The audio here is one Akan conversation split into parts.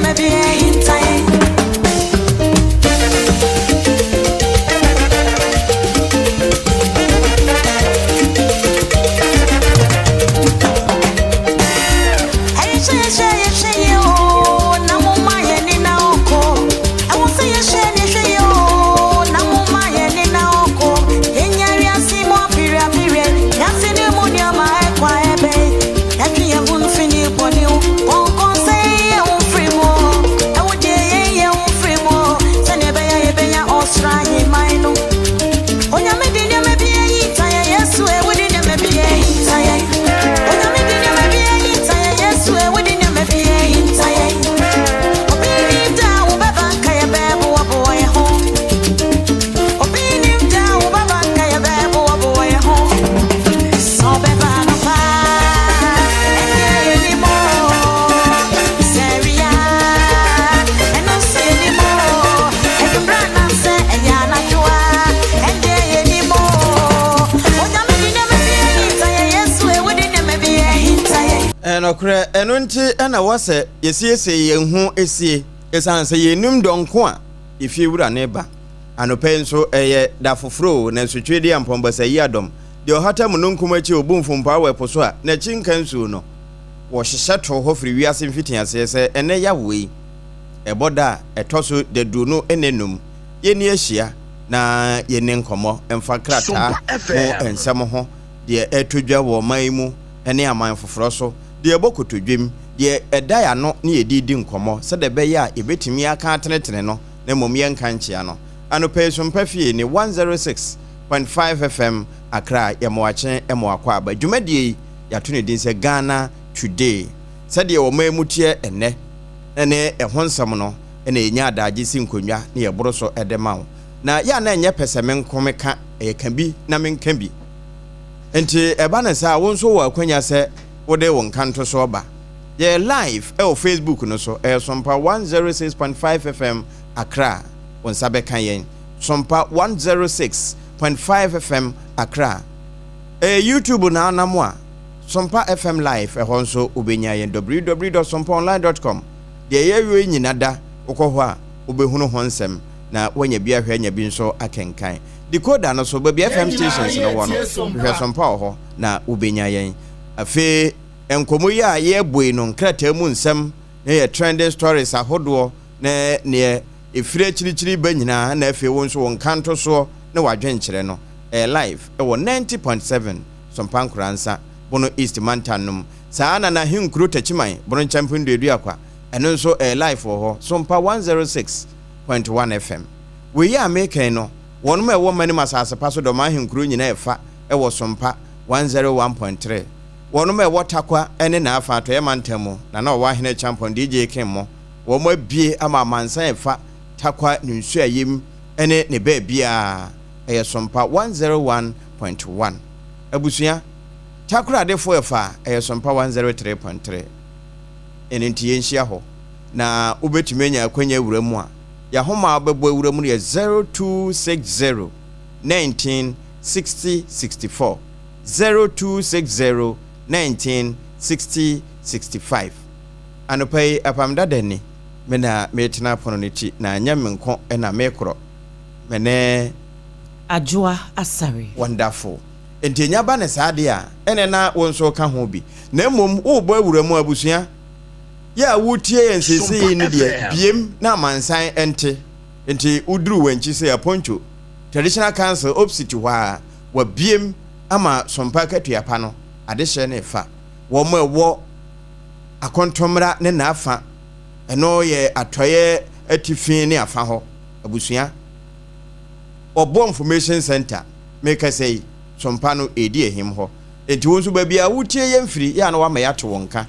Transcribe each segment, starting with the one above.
nneɛma bi ahinta yɛn. Ɛyɛhwɛ yɛhwɛ yɛhwɛ yie o, na momma yɛn ani nna ɔkɔ. Ɛwɔ sɛ yɛhwɛ ne hwɛ yie o, na momma yɛn ani nna ɔkɔ. Yɛnya wiase mu apereapereɛ, wiase ne mu nneɛma ɛkɔ a ɛbɛn. Yɛtwe yɛn ho mfi ne bɔne ho, kɔnkɔn sɛ yɛn ho mfiri mu o. Ɛwo deɛ yɛn yɛn ho mfiri mu o, sɛnea ɛbɛyɛ a yɛbɛnya ɔsoro ahemman no. Onyame de nneɛma bi ahinta yɛn, Yesu ewu de nneɛma bi ahinta yɛn. Onyame de nneɛma bi ahinta yɛn, Yesu ewu de nneɛma bi ahinta yɛn. Obi nim da a wobɛba nka yɛbɛboaboa yɛn ho. Obi nim da a wobɛba nka yɛbɛboaboa yɛn ho. Sɛ ɔbɛba anɔpa, ɛnyɛ yɛnim o. Sɛ awia, ɛno nso yɛnim o. Anwummerɛ anaasɛ ɛyɛ anadwo a, ɛnyɛ yɛnim o. Onyame de nneɛma bi ahinta yɛn, Yesu ewu de nneɛma bi ahinta yɛn. Ɛnokorɛ, ɛno nti ɛna wɔ sɛ yɛsiesie yɛn ho esie, ɛsiane sɛ yɛnnim dɔnko a efie wura ne ba. Anɔpa yi nso ɛyɛ da foforɔ o, nanso twɛ di ampɔnbasa yi adɔm. Deɛ ɔhata mununkum akyi obu mfompoa wɔ ɛpo so a n'akyi nka nsuo no, wɔhyehyɛ too hɔ firi wiase mfitiaseɛ sɛ ɛnɛ yawoɔ yi ɛbɔ da a ɛtɔ so 25, yɛni ahyia na yɛni nkɔmmɔ mfa krataa ho nsɛm ho, deɛ ɛtɔ dwa wɔ ɔman yi mu ne aman foforɔ so, deɛ ɛbɔ kotodwem, deɛ ɛda yɛn ano ne yɛde di nkɔmmɔ sɛdeɛ ɛbɛyɛ a yɛbɛtumi aka atenetene no na mmom yɛnka nkyea no. Anɔpa yi Sompa fie ne 106.5 FM Accra, yɛmmoakye mmoakɔ aba. Dwumadie yi yɛato ne din sɛ Ghana Today. Sɛdeɛ ɔman mu teɛ ɛnnɛ ne ɛho nsɛm no na yɛnya adagye si nkonnwa ne yɛboro so de ma wo. Na yɛ a na ɛnyɛ pɛ sɛ me nko meka, ɛyɛ ka bi na menka bi. Nti ɛba ne saa, wo nso wɔ akwanya sɛ wode wo nkantosoɔ ba. Yɛyɛ live ɛwɔ Facebook no so, ɛyɛ Sompa 106.5 FM Accra. Wo nsa bɛka yɛn. Sompa 106.5 FM Accra. Ɛyɛ YouTube na anam a, Sompa FM Live, ɛhɔ nso wobɛnya yɛn. www.sompaonline.com. Deɛ yɛyɛ nyina da, wokɔ hɔ a wobɛhunu ho nsɛm na woanya bi ahwɛ, anya bi nso akenkan. Decoder no so, baabi FM stations no wɔ no, hwehwɛ Sompa wɔ hɔ na wobɛnya yɛn. Afei nkɔmmɔ yi a yɛrebɔ yi no, nkrataa mu nsɛm na yɛ trending stories ahodoɔ na neɛ ɛfiri akyirikyiri ba nyinaa, na afei wo nso wo nkantosoɔ ne w'adwenkyerɛ no, ɛyɛ live ɛwɔ 90.7 Sompa Nkoransa, Bono East mantam no mu. Saa na n'ahenkuro Takyiman, Bono Nkyɛmpem Duaduakwa, ɛno nso ɛyɛ live wɔ hɔ, Sompa 106.1 FM. Wei a mekan no, wɔnom a ɛwɔ manim asase pa so dɔm ahenkuro nyinaa ɛfa ɛwɔ Sompa 101.3. Wɔnom a ɛwɔ Takwa ne n'afa atɔeɛ mantam mu, na na ɔwɔ ahene Champɔn DJ King mo, wɔn abie ama amansan ɛfa Takwa ne nsuayem ne ne baabiara, ɛyɛ Sompa 101.1. Abusua, Takoradefoɔ ɛfa ɛyɛ Sompa 103.3. Ɛno nti yɛnhyia hɔ na wobɛtumi anya akwanya awura mu a, yɛahoma a wobɛbɔ awura mu no yɛ 0260 19 60 64, 0260 19 60 65. Anɔpa yi apam dada ni, me na metena pono no ti na nyɛ me nko na mekorɔ, me ne Adwoa Asare. Wonderful. Nti enya ba ne saa deɛ a, ɛnɛ na wo nso ka ho bi. Na mmom wobɔ awura mu abusua, yɛ a wotie yɛn seesei no deɛ, biem na amansan nte. Nti woduru wankyi sɛ Aponcho Traditional Council opposite hɔ a, wabiem ama Sompa akatua pa no adehyɛ ne fa. Wɔn a ɛwɔ Akontommra ne n'afa, ɛno yɛ atɔeɛ atifi ne afa hɔ abusua. Wɔbɔ Information Center, mekasa yi, Sompa no ɛredi ahim hɔ. Nti wo nso baabi a wotie yɛn firi, yɛ a na wama yɛate wo nka.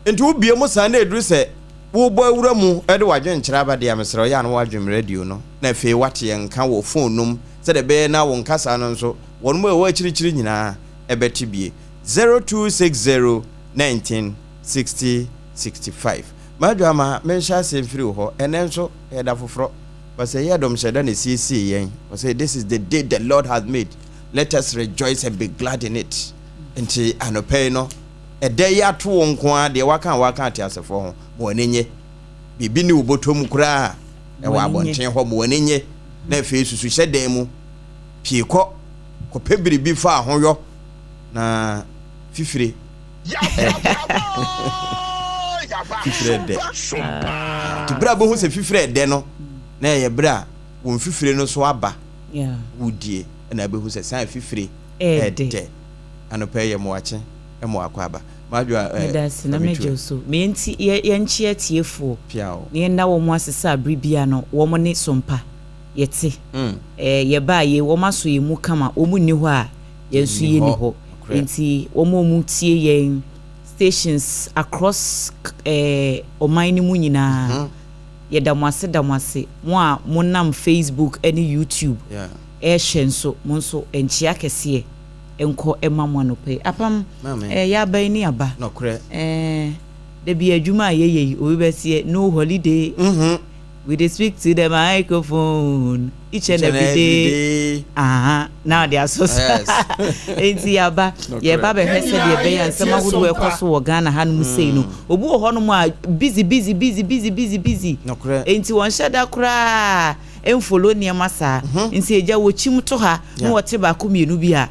Nti wobie mu saa na ɛduru sɛ wobɔ awura mu de w'adwenkyerɛ aba deɛ a, mesrɛ wo, yɛ a na woadwem radio no na afei woate yɛn nka wɔ phone no mu sɛdeɛ ɛbɛyɛ na wo nkasa no nso wɔn mu a ɛwɔ akyirikyiri nyinaa ɛbɛte bie. 0260 19 60 65. Madwo ama menhyɛ aseɛ mfiri wo hɔ. Ɛnɛ nso ɛyɛ da foforɔ. But sɛ yɛ dɔm hyɛ da na esiesie yɛn. Ɔsɛ this is the day the Lord has made. Let us rejoice and be glad in it. Nti anɔpa yi no, Ɛdɛ yi ato wo nko ara deɛ waka a waka ateasefoɔ ho. Ma w'ani nnye. Biribi nni wo bɔtɔ mu koraa a, ɛwɔ abɔnten hɔ. Ma w'ani nnye. Na afei susu hyɛ dan mu. Pue kɔ kɔpɛ biribi fa ho yɔ na fifire ɛdɛ. Fifire ɛdɛ. Nti berɛ a wobɛhu sɛ fifire ɛdɛ no, na ɛyɛ berɛ a wo mfifire no so aba wodie na wobɛhu sɛ saa fifire ɛdɛ. Anɔpa yi yɛ mmoakye ma wakɔ aba. Madwoa eh, Meda ase na fa me mɛgye tu wo ɛ. so. Me nti yɛ yɛnkyea atiefoɔ Pia o. na yɛnna wɔn ase sɛ abere biara no wɔn ne Sompa yɛte. Eh, yɛbaa yei wɔn asɔ yɛn mu kama, wɔn nni hɔ a yɛn nso Yɛnni yɛnni hɔ. hɔ. Nokorɛ. Nti wɔn a wɔtie yɛn stations across eh, ɔman no mu nyinaa, yɛda mo ase da mo ase. Mo a monam Facebook ne YouTube Yeah. ɛrehwɛ nso, mo nso nkyea kɛseɛ nkɔ ma mo anɔpa yi. Apam, Maame. eh, yɛaba yi ne aba. Nɔkorɛ. Eh, da bi adwuma a yɛyɛ yi, obi bɛseɛ, no holiday. We dey speak to the microphone each and every day. Aha, na ɔde aso so. Yes. Enti yɛaba, Nɔkorɛ. yɛba bɛhwɛ sɛdeɛ ɛbɛyɛ a nsɛm ahodoɔ a ɛkɔ so wɔ Ghana hanom sei no. Obi wɔ hɔnom a busy busy busy busy busy busy. Nɔkorɛ. Enti wɔnhyɛ da koraa mfollow nneɛma saa. Nti agya wɔkyim to ha na wɔte baako mmienu bi a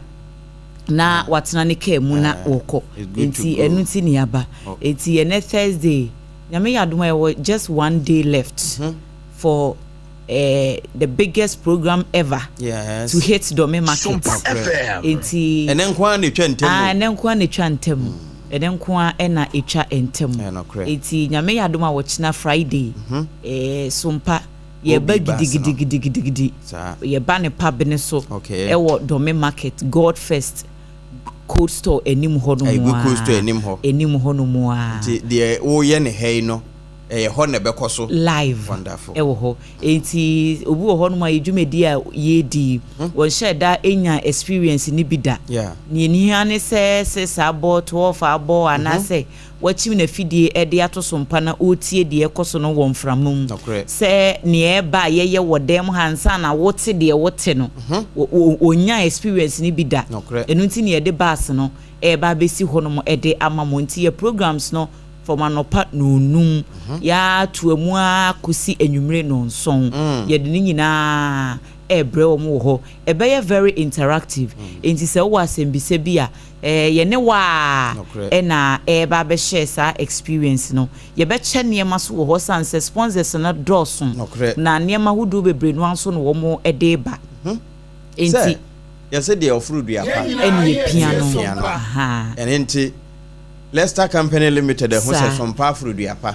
na watena ne kaa mu na wɔkɔ. It's good to Enti go. ɛno nti ne yɛaba. Oh. Enti ɛnɛ Thursday, Nyame yɛ adom a yɛwɔ just one day left for eh, the biggest program ever Yes. to hit Dome market. Sompa FM. Enti Ɛnɛ nko ara na ɛtwa ntam ah, o. ɛnɛ nko ara na ɛtwa ntam. Ɛnɛ nko ara na ɛtwa ntam. Ɛyɛ nokorɛ. Enti Nyame yɛ adom a wɔkyena Friday, eh, Sompa yɛba Obi bus no. gidigidigidigidi. Saa. Yɛba ne pub ne so Okay. ɛwɔ Dome market, God First Cold Store anim hɔ nom Ɛgu Cold Store a. anim hɔ. Anim hɔ nom a. Nti deɛ woyɛ ne ha yi no, ɛyɛ hɔ na ɛbɛkɔ so. Live Wonderful. ɛwɔ hɔ. Enti obi wɔ hɔnom a yɛ dwumadi a yɛredi yi, wɔnhyɛɛ da nnya experience no bi da. Yeah. Nea ɛhia ne sɛ sɛ abɔ, 12 abɔ anaasɛ wakyim n'afidie de ato so mpa na ɔretie deɛ ɛrekɔ so no wɔ mframa mu. Nokorɛ. Sɛ nea ɛreba a yɛyɛ wɔ dan mu ha ansa na wote deɛ wote no, ɔnnya experience no bi da. Nokorɛ. Ɛno nti na yɛde bus no ɛreba abɛsi hɔnom de ama mo. Nti yɛ programs no from anɔpa nnɔnnum, yɛatoa mu ara kɔsi anwummere nnɔnson. Yɛde ne nyinaa ɛrebrɛ wɔn wɔ hɔ. Ɛbɛyɛ very interactive. Nti sɛ wowɔ asɛmbisa bi a, eh, yɛne wo a Nokorɛ. ɛna ɛreba abɛhyɛ saa experience no. Yɛbɛkyɛ nneɛma so wɔ hɔ sane sɛ sponsors no dɔɔso. Nokorɛ. Na nneɛma ahodoɔ bebree no ara nso na wɔn de ba. Nti Sɛ yɛsɛ deɛ ɔforo dua pa ɛne yɛpia no. Yɛpia no. Aha. Ɛno nti Leicester Company Limited ɛho sɛ Saa. Sompa aforo dua pa.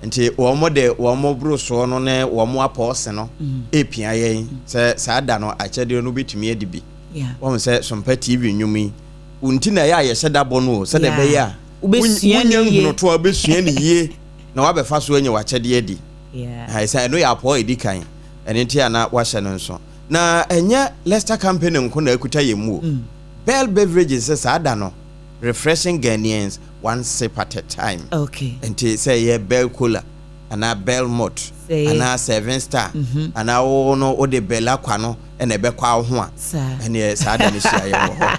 Nti wɔn de wɔn borosoɔ no ne wɔn apɔɔse no ɛrepia yɛn sɛ saa da no akyɛdeɛ no wobɛtumi adi bi. Yeah. Wɔn sɛ Sompa TV nnwom yi wo nti na ɛyɛ a yɛhyɛ da bɔ no o sɛdeɛ Yeah. ɛbɛyɛ a Wobɛsua ne wonya yie. nhunutoɔ a wobɛsua ne yie na woabɛfa so anya w'akyɛdeɛ adi. Yeah. Ha, ɛsɛ ɛno yɛ apɔw a ɛdi kan. Ɛno nti a na wahyɛ no nso. Na ɛnyɛ Leicester Company nko na akuta yɛn mu o. Bell Beverages sɛ saa da no, refreshing Ghanaians one sip at a time. Okay. Nti sɛ ɛyɛ Bell Cola anaa Bell Malt Sɛ ɛyɛ- anaa Seven Star anaa wo no wode Bell Aqua no na ɛbɛkɔ wo ho a, Saa. ɛneɛ saa da no hyia yɛn wɔ hɔ.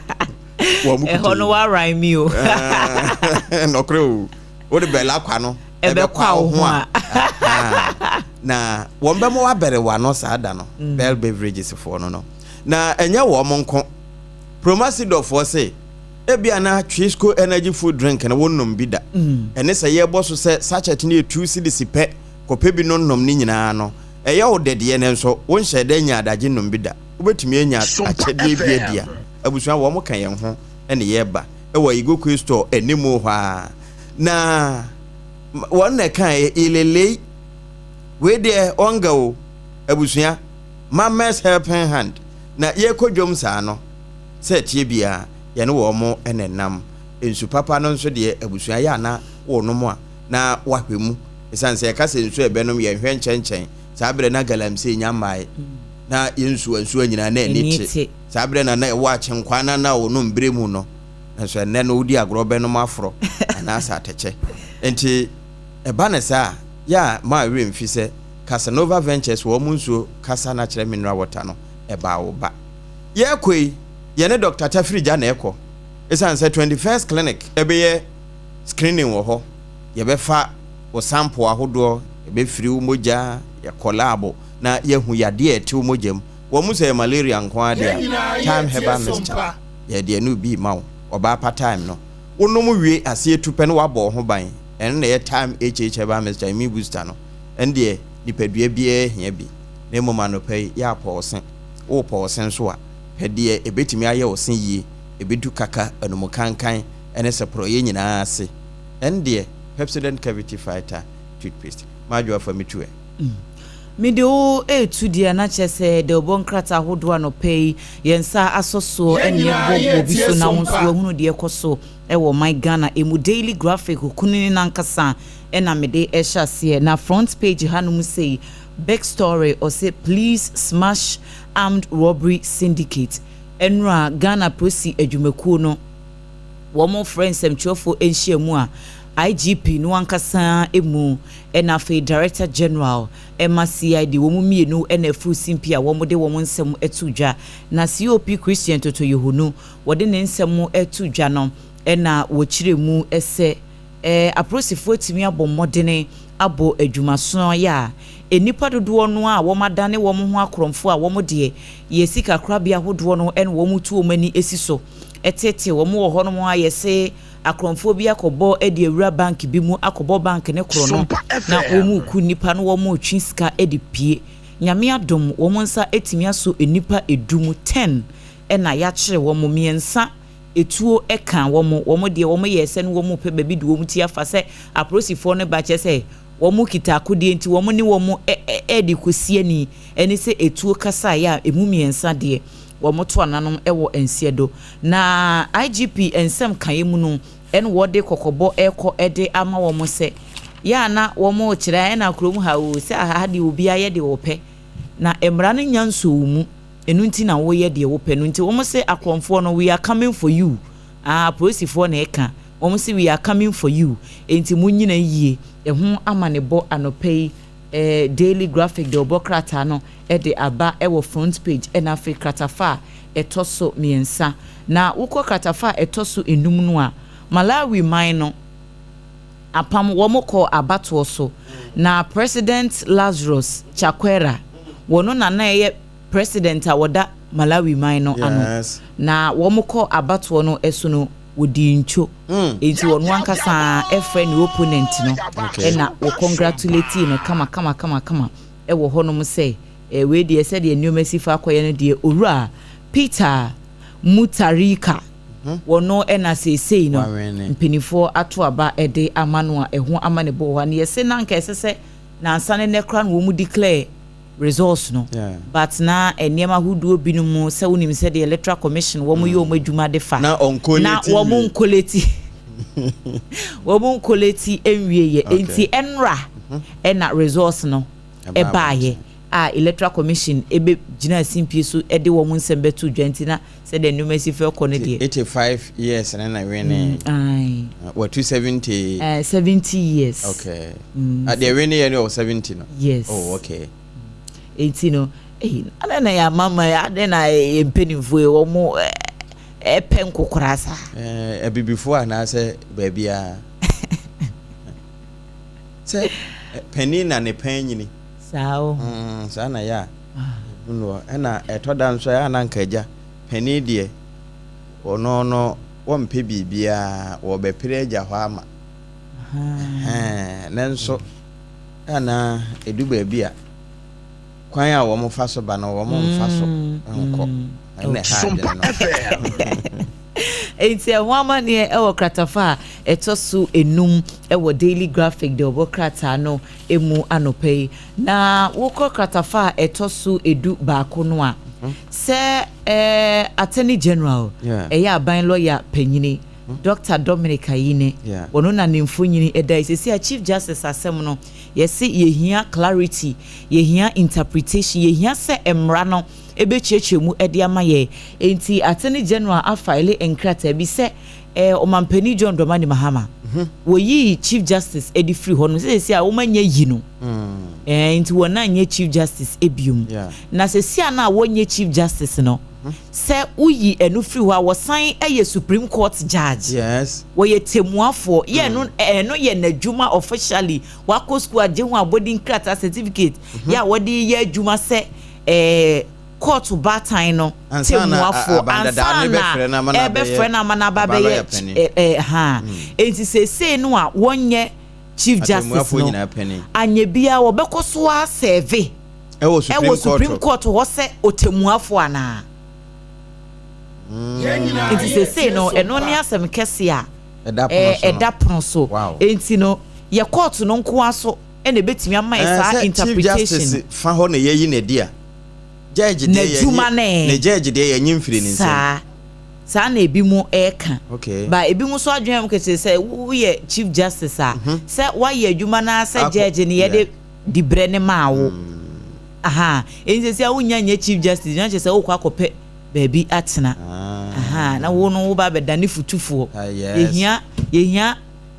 Wɔn mu Ɛhɔ kuta no yi. woarae mi o. Nɔkorɛ o, wode Bell Aqua no Ɛbɛkɔ wo ho a. Aha. Na wɔn bɛma wabɛre w'ano saa da no, Bell Beverages foɔ no no. Na ɛnyɛ wɔn nko. Promasidorfoɔ se, ebia na Twisco Energy Food Drink no wonnom bi da. Ɛne sɛ yɛbɔ so sɛ sachet no yɛ 2 cedis pɛ, kɔpɛ bi no nom ne nyinaa no, ɛyɛ wo dɛ deɛ nanso wonhyɛɛ da nnya adagye nnom bi da. Wobɛtumi anya Sompa akyɛdeɛ bi adi a. FM. Abusua wɔn ka yɛn ho ne yɛreba wɔ Igokwe store animu hɔ ara. Na wɔn na ɛkaeɛ, Ilelei, wei deɛ ɔnga o, abusua, Mama's helping hand. Na yɛrekɔ dwam saa no, sɛ ɛteɛ biara, yɛne wɔn na ɛnam. Nsu papa no nso deɛ, abusua yɛ a na wɔnom a, na wɔahwɛ mu. Ɛsiane sɛ yɛka sɛ nsu a ɛbɛnom, yɛnhwɛ nkyɛnkyɛn. Saa berɛ na galamsey nya mmae. Na yɛn nsuwa nsuwa nyinaa na ani Ani te. te. Saa berɛ na na ɛwɔ akyenkwaa na na wɔnom berɛ mu no. Nanso ɛnnɛ no wodi agorɔ bɛnom aforɔ anaasɛ atɛkyɛ. Enti ɛba no saa a, yɛ a ma werɛ mfi sɛ Casanova Ventures wɔn nsuo kasa na kyerɛ mineral water no, ɛbaa wo ba. Yɛrekɔ yi, yɛne Dɔkta Tafirigya na ɛrekɔ. Ɛsiane sɛ 21st Clinic bɛyɛ. Screening wɔ hɔ, yɛbɛfa wo sample ahodoɔ, yɛbɛfiri wo mogya, yɛkɔ lab na yɛahu yadeɛ a ɛte wo mogya mu. Wɔn mu sɛ ɛyɛ malaria nko ara deɛ a, Thyme Herbal Mixture, yɛde ɛno bi rema wo. Ɔbaa pa Thyme no, wonom wie aseɛ tu pɛ na woabɔ wo ho ban. Ɛno na ɛyɛ Thyme HH Herbal Mixture, Immune Booster no. Ɛno deɛ nipadua biara hia bi. Na mmom anɔpa yi, yɛ apɔ wo se. Worepɔ wo se nso a, pɛ deɛ ɛbɛtumi ayɛ wo se yie, ɛbɛtu kaka, anumukankan, ne sɛporɔeɛ nyinaa ase. Ɛno deɛ, Pepsodent Cavity Fighter Toothpaste. M'adwoa fa me tu ɛ. Mede wo retu deɛ na kyerɛ sɛ dawubɔ nkrataa ahodoɔ anɔpa yi yɛn nsa asɔ soɔ ne yɛbɔ bɔ bi so na wo nso wahunu deɛ ɛkɔ so wɔ ɔman Ghana ɛmu. Daily Graphic kunini no ankasa na mede rehyɛ aseɛ na front page hanom sei big story ɔse Police smash armed robbery syndicate. Ɛnora Ghana Polisi adwumakuo no wɔfrɛ nsɛmtwerɛfoɔ nhyiamu a IGP no ankasa mu ɛna afei Director General ɛma CID wɔn mmienu ɛna afuru simpi a wɔde wɔn nsɛm to dwa. Na COP Christian Totoyohonu wɔde ne nsɛm to dwa no ɛna wɔkyerɛ mu sɛ apolisifoɔ atumi abɔ mmɔdene abɔ adwumasoɔ yɛ a nnipa dodoɔ no a wɔn adane wɔn ho akorɔmfoɔ a wɔn deɛ yɛ sika korabea ahodoɔ no ɛna wɔn tu wɔn ani si so ɛtete wɔn wɔ hɔnom a yɛse akorɔmfoɔ bi akɔbɔ de awura bank bi mu akɔbɔ bank ne korɔ no na wɔn ku nnipa no wɔn retwe sika de pie. Nyame adom wɔn nsa atumi aso nnipa 10 mu 10 ɛna yɛakyere wɔn mmiɛnsa etuo ɛka wɔn. Wɔn deɛ wɔn yɛ sɛ no wɔn pɛ baabi de wɔn ti afa sɛ apolisifoɔ no ba kyerɛ sɛ wɔn kita akodeɛ nti wɔn ne wɔn ɛde kɔsi ani ɛne sɛ etuo kasaeɛ a emu mmiɛnsa deɛ wɔn to ananom ɛwɔ nseɛ do. Na IGP nsɛm kaeɛ mu no ɛna wɔde kɔkɔbɔ ɛkɔ ɛde ama wɔn sɛ yɛ ana wɔn kyerɛ ɛna kurom ha o sɛ aha deɛ obiara yɛ deɛ wɔpɛ na mmara no nya nso wɔ mu ɛnu nti na wɔyɛ deɛ wɔpɛ no nti wɔn sɛ akorɔmfoɔ no, we are coming for you. Ah, apolisifoɔ na ɛka wɔn sɛ we are coming for you, nti mo nyina yie. Ɛho ama ne bɔ anɔpa yi Daily Graphic de ɔbɔ krataa no ɛde aba ɛwɔ front page ɛna afei kratafa a ɛtɔ so mmiɛnsa. Na wokɔ kratafa a ɛtɔ so enum no a, Malawi man no apam wɔn kɔ abatoɔ so na President Lazarus Chakwera wɔn na na ɛyɛ president a wɔda Malawi man no ano. Na wɔn kɔ abatoɔ no so no wɔdi ntwo nti wɔn ankasa ɛfrɛ ne opponent no ɛna wɔ congratulate no kama kama kama kama ɛwɔ hɔnom sɛ wei deɛ sɛdeɛ nneɛma si fa akɔyɛ no deɛ, Owura Peter Mutharika wɔno ɛna seesei no mpanimfoɔ ato aba ɛde ama no a ɛho ama ne bɔ hɔ a ne yɛsɛ na nka ɛsɛ sɛ nansa ne nɛ kora no wɔn mu declare results no, but na nneɛma ahodoɔ binom sɛ wonim sɛ the Electoral Commission wɔn yɛ wɔn adwuma de fa na wɔn ncollate nwie yɛ nti ɛnra ɛna results no ɛbaayɛ a Electoral Commission ebe gyina simpie so ɛde wɔn nsɛm bɛto dwa nti na sɛdeɛ nneɛma si fɛ kɔ no deɛ. 85 years ne na wene. Watu 70. 70 years. Okay. Deɛ wene yɛ no wɔ 70 no. Yes. Oh, okay. Eti no eyi adan na yɛ amama adan na yɛ mpanimfoɔ yi wɔn ɛpɛ nkokora saa. Abibifoɔ anaasɛ baabiara sɛ panin na ne pɛn nyini. Saa o. Saa na yɛ a ɛnu ɛna ɛtɔ da nso ɛyɛ ananka agya panin deɛ ɔno no wɔmpɛ biribiara wɔbɛpere agya hɔ ama nanso ɛna edu baabi a kwan a wɔn fa so ba no wɔn mfa so nkɔ ɛna ɛha adwene no. Nti ɛho amanneɛ ɛwɔ kratafa a ɛtɔ so enum ɛwɔ Daily Graphic de ɔbɔ krataa no emu anɔpa yi. Na wokɔ kratafa a ɛtɔ so 11 no a, sɛ Attorney General, ɛyɛ aban lɔya panyini, Dr Dominic Ayine, wɔno na ne mfonyini ɛda yi sɛsi a Chief Justice asɛm no yɛsi yɛhia clarity, yɛhia interpretation, yɛhia sɛ mmara no ɛbɛkyerɛkyerɛ mu ɛde ama yɛ. Nti Attorney General afile nkrataa bi sɛ ɔmampanin John Dramani Mahama wɔyii Chief Justice ɛde firi hɔ no sɛ sɛsi a wɔn anya yi no nti wɔn anyɛ Chief Justice ebiom. Na sɛsi a na wɔnyɛ Chief Justice no. Sɛ woyi ɛno firi hɔ a, wɔsan yɛ Supreme Court judge. Wɔyɛ temuafoɔ. Yɛ ɛno ɛno yɛ n'adwuma officially. Wakɔ school agye ho abɔdin krataa, certificate, yɛ a wɔde yɛ adwuma sɛ court baatan no Ansa na temuafoɔ abandadaa no bɛfrɛ no ama no abɛyɛ ɛbɛfrɛ no ama no aba aba bɛyɛ lawyer panin. Ha enti seesei no a wɔnyɛ Chief Justice Atemmuafoɔ no nyinaa panin. Anyɛ biara wɔbɛkɔ so aserve ɛwɔ Supreme ɛwɔ Supreme Court. Court hɔ sɛ ɔtemuafoɔ anaa? Nti seesei no, ɛno ne asɛm kɛse a ɛda pono so no. Ɛda pono so. Nti no yɛ court no nkoa so ɛna ebetumi ama yɛ saa sɛ Chief interpretation. Justice fa hɔ na yɛyi n'adi a, judge deɛ N'adwuma yɛnyi ne. Ne judge deɛ yɛnyi mfiri ne nsam. Saa na ebi mu ɛɛka. Ba ebi mu nso adwene mu kɛse sɛ woyɛ Chief Justice a, sɛ woayɛ adwuma na sɛ judge no yɛde dibrɛ ne maa wo aha, nti sɛ wonya nyɛ Chief Justice na kyerɛ sɛ wokɔ akɔpɛ baabi atena. Aha, na wo no woba abɛda ne futufoɔ. Ah, yes. Yɛhia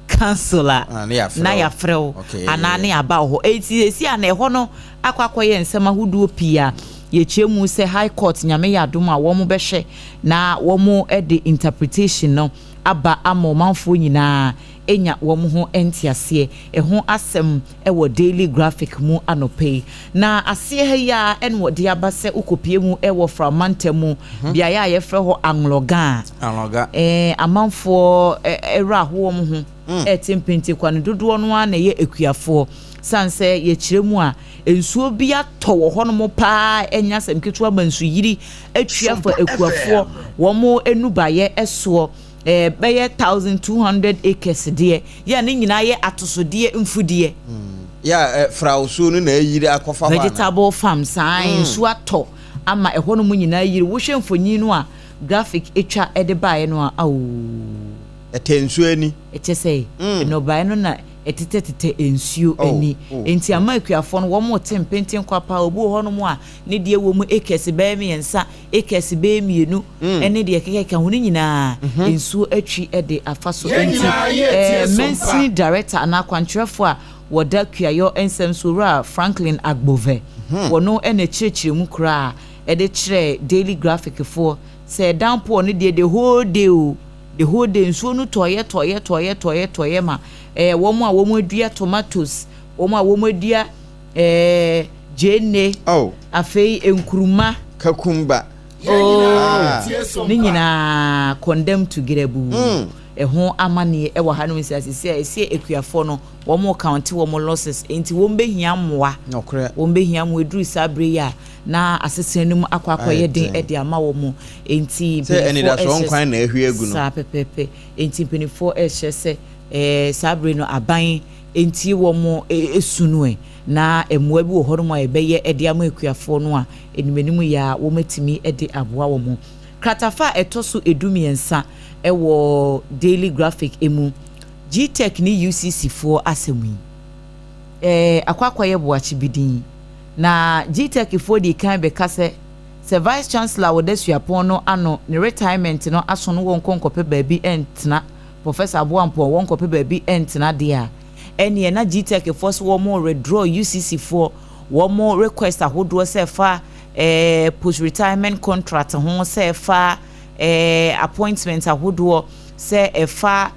council a Ah, ne yɛafrɛ na wo. Yɛafrɛ wo anaa ne aba wɔ hɔ. Eti esi a na ɛhɔ no akɔ akɔyɛ nsɛm ahodoɔ pii a yɛkyerɛ mu sɛ High Court, Nyame yɛ adom a, wɔn bɛhwɛ na wɔn de interpretation no aba ama ɔmanfoɔ nyinaa enya wɔn ho nteaseɛ. Ɛho asɛm ɛwɔ Daily Graphic mu anɔpɛ yi. Na aseɛ ha yi a ɛna wɔde aba sɛ wokɔpie mu ɛwɔ Framantam mu, beaeɛ a yɛfrɛ hɔ Anlɔga. Anlɔga. Amanfoɔ ɛwura aho wɔn ho ɛte mpente no dodoɔ no ara na ɛyɛ akuafoɔ, san sɛ yɛkyerɛ mu a, nsuo bi atɔ wɔ hɔnom paa, ɛnya asɛm ketewa ma nsuyiri atwa fa akuafoɔ wɔn enubayɛ ɛsoɔ. Bɛyɛ 1,200 acres deɛ yɛ ne nyinaa yɛ atosodeɛ mfudeɛ. Yɛ frawusuo no na ayiri akɔfa hɔ ana? Vegetable farm saa. Nsuo atɔ ama ɛhɔnom nyinaa yiri. Wohwɛ mfonyin no a Graphic atwa ɛde baeɛ no a, awoo. Ɛtɛ nsuo ani. Ɛkyɛ sɛ nnɔbaeɛ no na ɛtetɛtetɛ nsuo ani. Nti ama akuafoɔ no wɔn te mpenten kwa paa. Obi wɔ hɔnom a ne deɛ wɔ mu acres bɛyɛ 3, acres bɛyɛ 2, ɛne deɛ kekeka ho no nyinaa nsuo atwi de afa so. Nti mansini director anaa akwankyerɛfoɔ a wɔda kuayɔ nsɛm so, Owura Franklin Agbove, wɔno ɛna kyerɛkyerɛ mu koraa ɛde kyerɛ Daily Graphic foɔ sɛ downpour no deɛ, the whole day o, the whole day nsuo no tɔɔyɛ tɔɔyɛ tɔɔyɛ tɔɔyɛ tɔɔyɛ ma wɔn a wɔn adua tomatoes, wɔn a wɔn adua gyeene, afei nkuruma, cucumber. Ooo, ne nyinaa condemn to gerebu. Ɛho amanneɛ ɛwɔ ha nom sɛ asisi a ɛsi akuafoɔ no, wɔn count wɔn losses, nti wɔn bɛhia mmoa. Wɔn bɛhia mmoa. Eduru saa bere yi a, na asetena no mu akɔ akɔyɛ den ɛde ama wɔn, nti sɛ anidasoɔ nkwan na ahwie agu no. Saa pɛpɛɛpɛ. Nti mpanimfoɔ ɛhyɛ sɛ saa bere no aban nti wɔn esu no ɛ na mmoa bi wɔ hɔnom a yɛbɛyɛ ɛde ama akuafoɔ no a enum yɛ a wɔn atumi ɛde aboa wɔn. Kratafa a ɛtɔ so 13 ɛwɔ Daily Graphic emu, GTEC ne UCC foɔ asɛm yi akɔ akɔyɛ boakye bi din na GTEC foɔ di kan bɛka sɛ Vice Chancellor a wɔda suapɔn no ano ne retirement no aso no, wɔn nkɔ nkɔpɛ baabi ɛntena, Professor Aboampɔn, wɔn nkɔpɛ baabi ɛntena deɛ a, ɛneɛ na GTEC foɔ so wɔn withdraw UCC foɔ wɔn request ahodoɔ sɛ fa post retirement contract ho, sɛ fa appointment ahodoɔ, sɛ ɛfa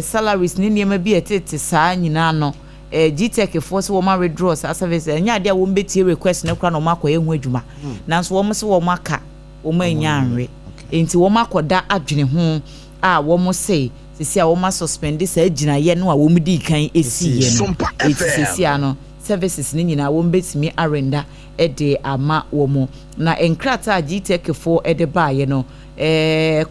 salaries ne nneɛma bi a ɛtete saa nyinaa no. GTEC foɔ sɛ wɔn withdraw saa service. Ɛnyɛ adeɛ a wɔn bɛtie request no koraa na wɔn akɔyɛ ho adwuma, nanso wɔn sɛ wɔn aka wɔn anya anwe, nti wɔn akɔda adwene ho a wɔn se sisi a wɔn asuspend saa gyinaeɛ no a wɔn di kan esi yɛ no. Eti sisi ano services ne nyinaa wɔn bɛtumi arender de ama wɔn. Na nkrataa a GTEC foɔ de baeɛ no,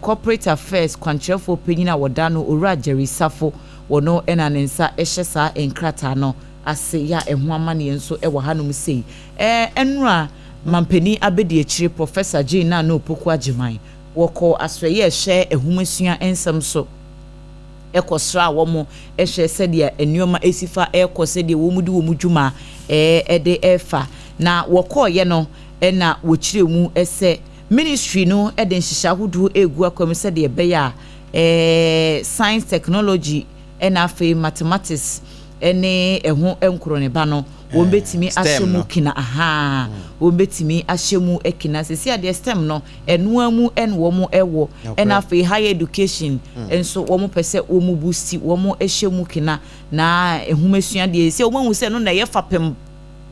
corporate affairs kwankyerɛfoɔ panyin a wɔda no, Owura Jerry Safo, wɔno ɛna ne nsa hyɛ saa nkrataa no ase. Yɛ a ɛho amanneɛ nso wɔ hanom sei. Ɛnura mampanin abɛdi akyire, Professor Jane Naana Opoku Agyeman, wɔkɔ asɔeɛ ɛhyɛ ɛhomasua nsɛm so, ɛkɔsra a wɔn ɛhwɛ sɛdeɛ nneɛma esi fa ɛrekɔ, sɛdeɛ wɔn de wɔn dwuma ɛde ɛrefa. Na wɔkɔɔyɛ no, ɛna wɔkyerɛ mu ɛsɛ ministry no ɛde nhyehyɛ ahodoɔ egu akwan mu sɛdeɛ ɛbɛyɛ a science, technology ɛna afei mathematics. ne ɛho nkoroneba no, wɔn bɛtumi ahyɛ mu kina ahaa, wɔn bɛtumi ahyɛ mu kina. Sisi adeɛ STEM no, ɛnoa mu ɛna wɔn ɛwɔ. Ɛna afei higher education nso, wɔn pɛ sɛ wɔn boost, wɔn hyɛ mu kina na nhomasua deɛ sɛ wɔn ahu sɛ no na ɛyɛ fapem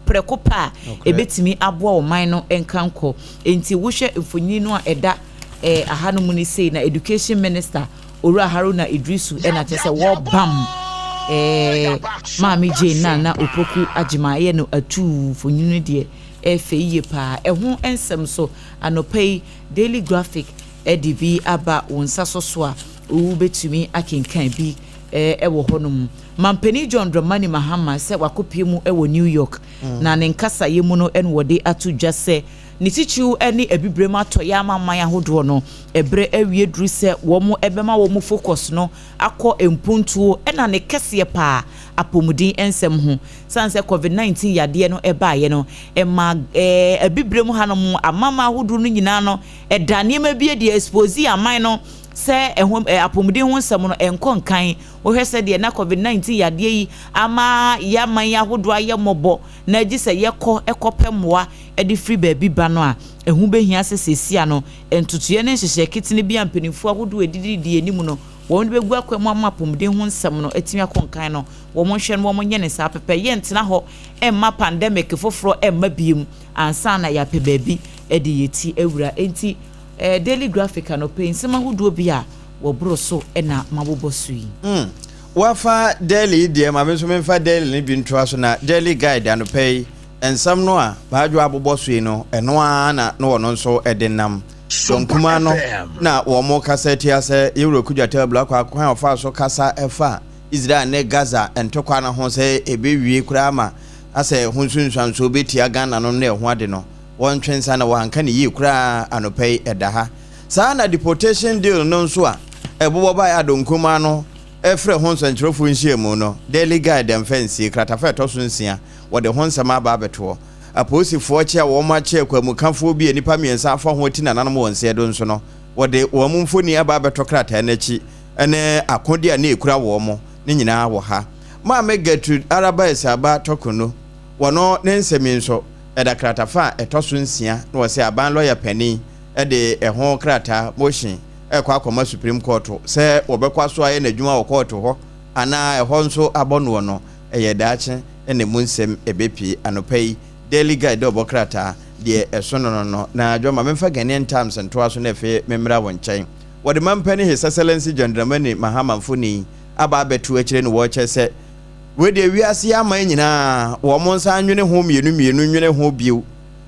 prɛko pa a ebetumi aboa ɔman no nkankɔ. Nti wohwɛ mfonyin no a ɛda ahanom no sei na Education Minister, Owura Haruna Idrisu, ɛna kyerɛ sɛ wɔbam Maame Jane Nana Opoku Agyema ɛyɛ no atuu. Mfonyin no deɛ, ɛfɛ yie paa. Ɛho nsɛm so anɔpa yi Daily Graphic ɛde bi aba wɔn nsa so a wobɛtumi akenkan bi ɛwɔ hɔnom. Mampanin John Dramani Mahama sɛ wakɔpie mu ɛwɔ New York na ne nkasayɛ mu no, ɛna wɔde ato dwa sɛ ne titiriw ne Abibirem atɔyɛ amaman ahodoɔ no, ɛberɛ awie duru sɛ wɔn ɛbɛma wɔn focus no akɔ mpuntuo ɛna ne kɛseɛ paa apɔmuden nsɛm ho. San sɛ COVID-19 yadeɛ no ɛbaeɛ no, ɛma Abibirem hanom amama ahodoɔ no nyinaa no, ɛda nneɛma bi adi, expose aman no sɛ ɛho apɔmuden ho nsɛm no ɛnkɔ nkan. Wohwɛ sɛ deɛ na COVID-19 yadeɛ yi ama yɛaman yi ahodoɔ ayɛ mmɔbɔ na agye sɛ yɛkɔ ɛkɔpɛ mmoa ɛde firi baabi ba no a, ɛho bɛhia sɛ seesia no ntotoeɛ ne nhyehyɛ ketene bi a mpanimfoɔ ahodoɔ adididi anim no wɔn de bɛgu akwan mu ama apɔmuden ho nsɛm no atumi akɔ nkan no, wɔn nhwɛ no, wɔn nyɛ ne saa pɛpɛ. Yɛntena hɔ ɛmma pandemic foforɔ ɛmma biem ansa na yɛapɛ baabi ɛde yɛ ti awura. Enti Daily Graphic anɔpɛ, nsɛm ahodoɔ bi a wɔboro so ɛna mabobɔ so yi. Wafa Daily deɛ, ma me nso memfa Daily no bi ntoa so. Na Daily Guide anɔpɛ yi, nsɛm no a baadwo abobɔ so yi no, ɛno ara na wɔno nso ɛde nam dɔnkuma no na wɔn kasa tia sɛ yɛwura Okudzeto Ablakwa kwan a ɔfa so kasa ɛfa Israel ne Gaza ntɔkwa no ho sɛ ɛbɛwie koraa ma asɛ ho nsunsuansoɔ bɛtia Ghana no ne ɛho ade no, wɔntwe nsa na wɔanka ne yie koraa. Anɔpɛ yi ɛda ha saa. Na deportation deal no nso a ɛbobɔ baeɛ adonkoma no ɛfrɛ ho nsɛnkyerɛfoɔ nhyiamu no, Daily Guide mfa nsie kratafa ɛtɔ so 6, wɔde ho nsɛm aba abɛtoɔ. Apolisifoɔ kye a wɔn akye akwamukafoɔ bi a nnipa 3 afa ho ati nananom wɔn nseɛ do nso no, wɔde wɔn mfoni aba abɛtɔ krataa n'akyi ne akodeɛ a ne ekura wɔn mo ne nyinaa wɔ ha. Maame Gertrude Araba Esaaba Torkornoo, wɔno ne nsɛm yi nso ɛda kratafa a ɛtɔ so 6, na wɔsɛ aban lɔya panin de ɛho krataa motion ɛkɔ akɔma Supreme Court sɛ wɔbɛkɔ aso ayɛ n'adwuma wɔ court hɔ anaa ɛhɔ nso abɔ noɔ no, ɛyɛ daakye ne mu nsɛm ɛbɛpie. Anɔpa yi Daily Guide dɛ ɔbɔ krataa deɛ ɛso no na adwama memfa Ghanaian Times ntoa so na afei memmra wo nkyɛn. Wɔde mampani His Excellency John Dramani Mahama mfoni aba abɛto akyire no, wɔrekyɛ sɛ wei deɛ wiase aman nyinaa wɔn nsa nwene ho mmienu mmienu, nwene ho bio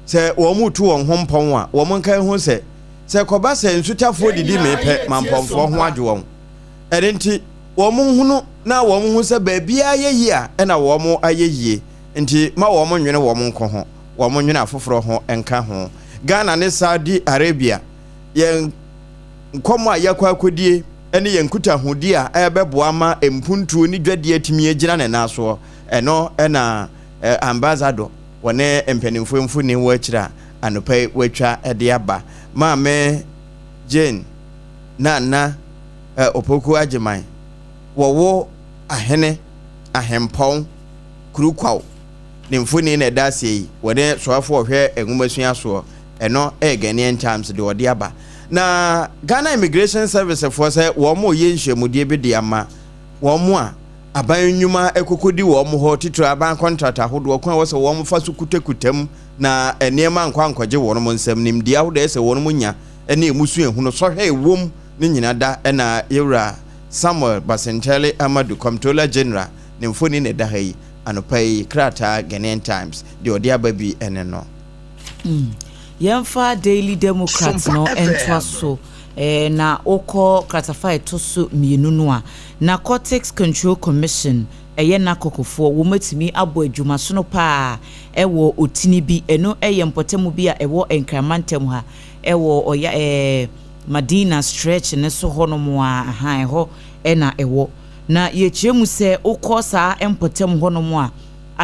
sɛ wɔn mu tu wɔn ho mpɔn a wɔn nka ho sɛ kɔba sɛ nsutafoɔ didi meepɛ ma mpɔnfoɔ ho adwo wɔn. Ɛne nti wɔn hunu na wɔn ho sɛ baabiara yɛ yie a ɛna wɔn ayɛ yie, nti ma wɔn nwene wɔn nko ho, wɔn nwene afoforɔ ho nka ho. Ghana ne Saudi Arabia, yɛn nkɔmɔ a yɛakɔ akɔdie ne yɛn nkutahodie a ɛbɛboa ma mpuntuo ne dwadie atumi agyina ne nan soɔ, ɛno ɛna ambassador wɔne mpanimfoɔ mfoni wɔ akyire a anɔpa yi wɔatwa de aba. Maame Jane Nana Opoku Agyeman, wɔwo ahene ahempɔn Kurukwaw, ne mfoni na ɛda aseɛ yi, wɔne soafoɔ ɔhwɛ nwomasua soɔ. Ɛno ɛyɛ Ghanaian Times de ɔde aba. Na Ghana Immigration Service foɔ sɛ wɔn mo yɛ nhyiamudie bi de ama wɔn mo a aban nnwuma ɛkɔkɔdi wɔn hɔ, titiri aban contract ahodoɔ, kwan a wɔsɛ wɔn fa so kutakuta mu na nneɛma nkɔ ankɔgye wɔn mo nsam, nimdeɛ ahodoɔ ɛsɛ wɔn mo nya ne emu so ehunu sɔhwɛ ewom ne nyina da. Ɛna yɛwura Samuel Basintale Amadu, Comptroller General, ne mfoni na ɛda ha yi anɔpa yi. Krataa Ghanaian Times deɛ ɔde aba bi ɛne no. Yɛmfa Daily Democrat no ntoa so na wokɔ kratafa a ɛtɔ so 2 no a, Narcotics Control Commission, ɛyɛ n'akɔkɔfoɔ, wɔmatumi abɔ adwumasono paa ɛwɔ Otini bi, ɛno ɛyɛ mpɔtamu bi a ɛwɔ Nkramantam ha, ɛwɔ ɔya Madina Stretch ne so hɔnom a ahan ɛhɔ ɛna ɛwɔ. Na yɛkyerɛ mu sɛ wokɔ saa mpɔtam hɔnom a,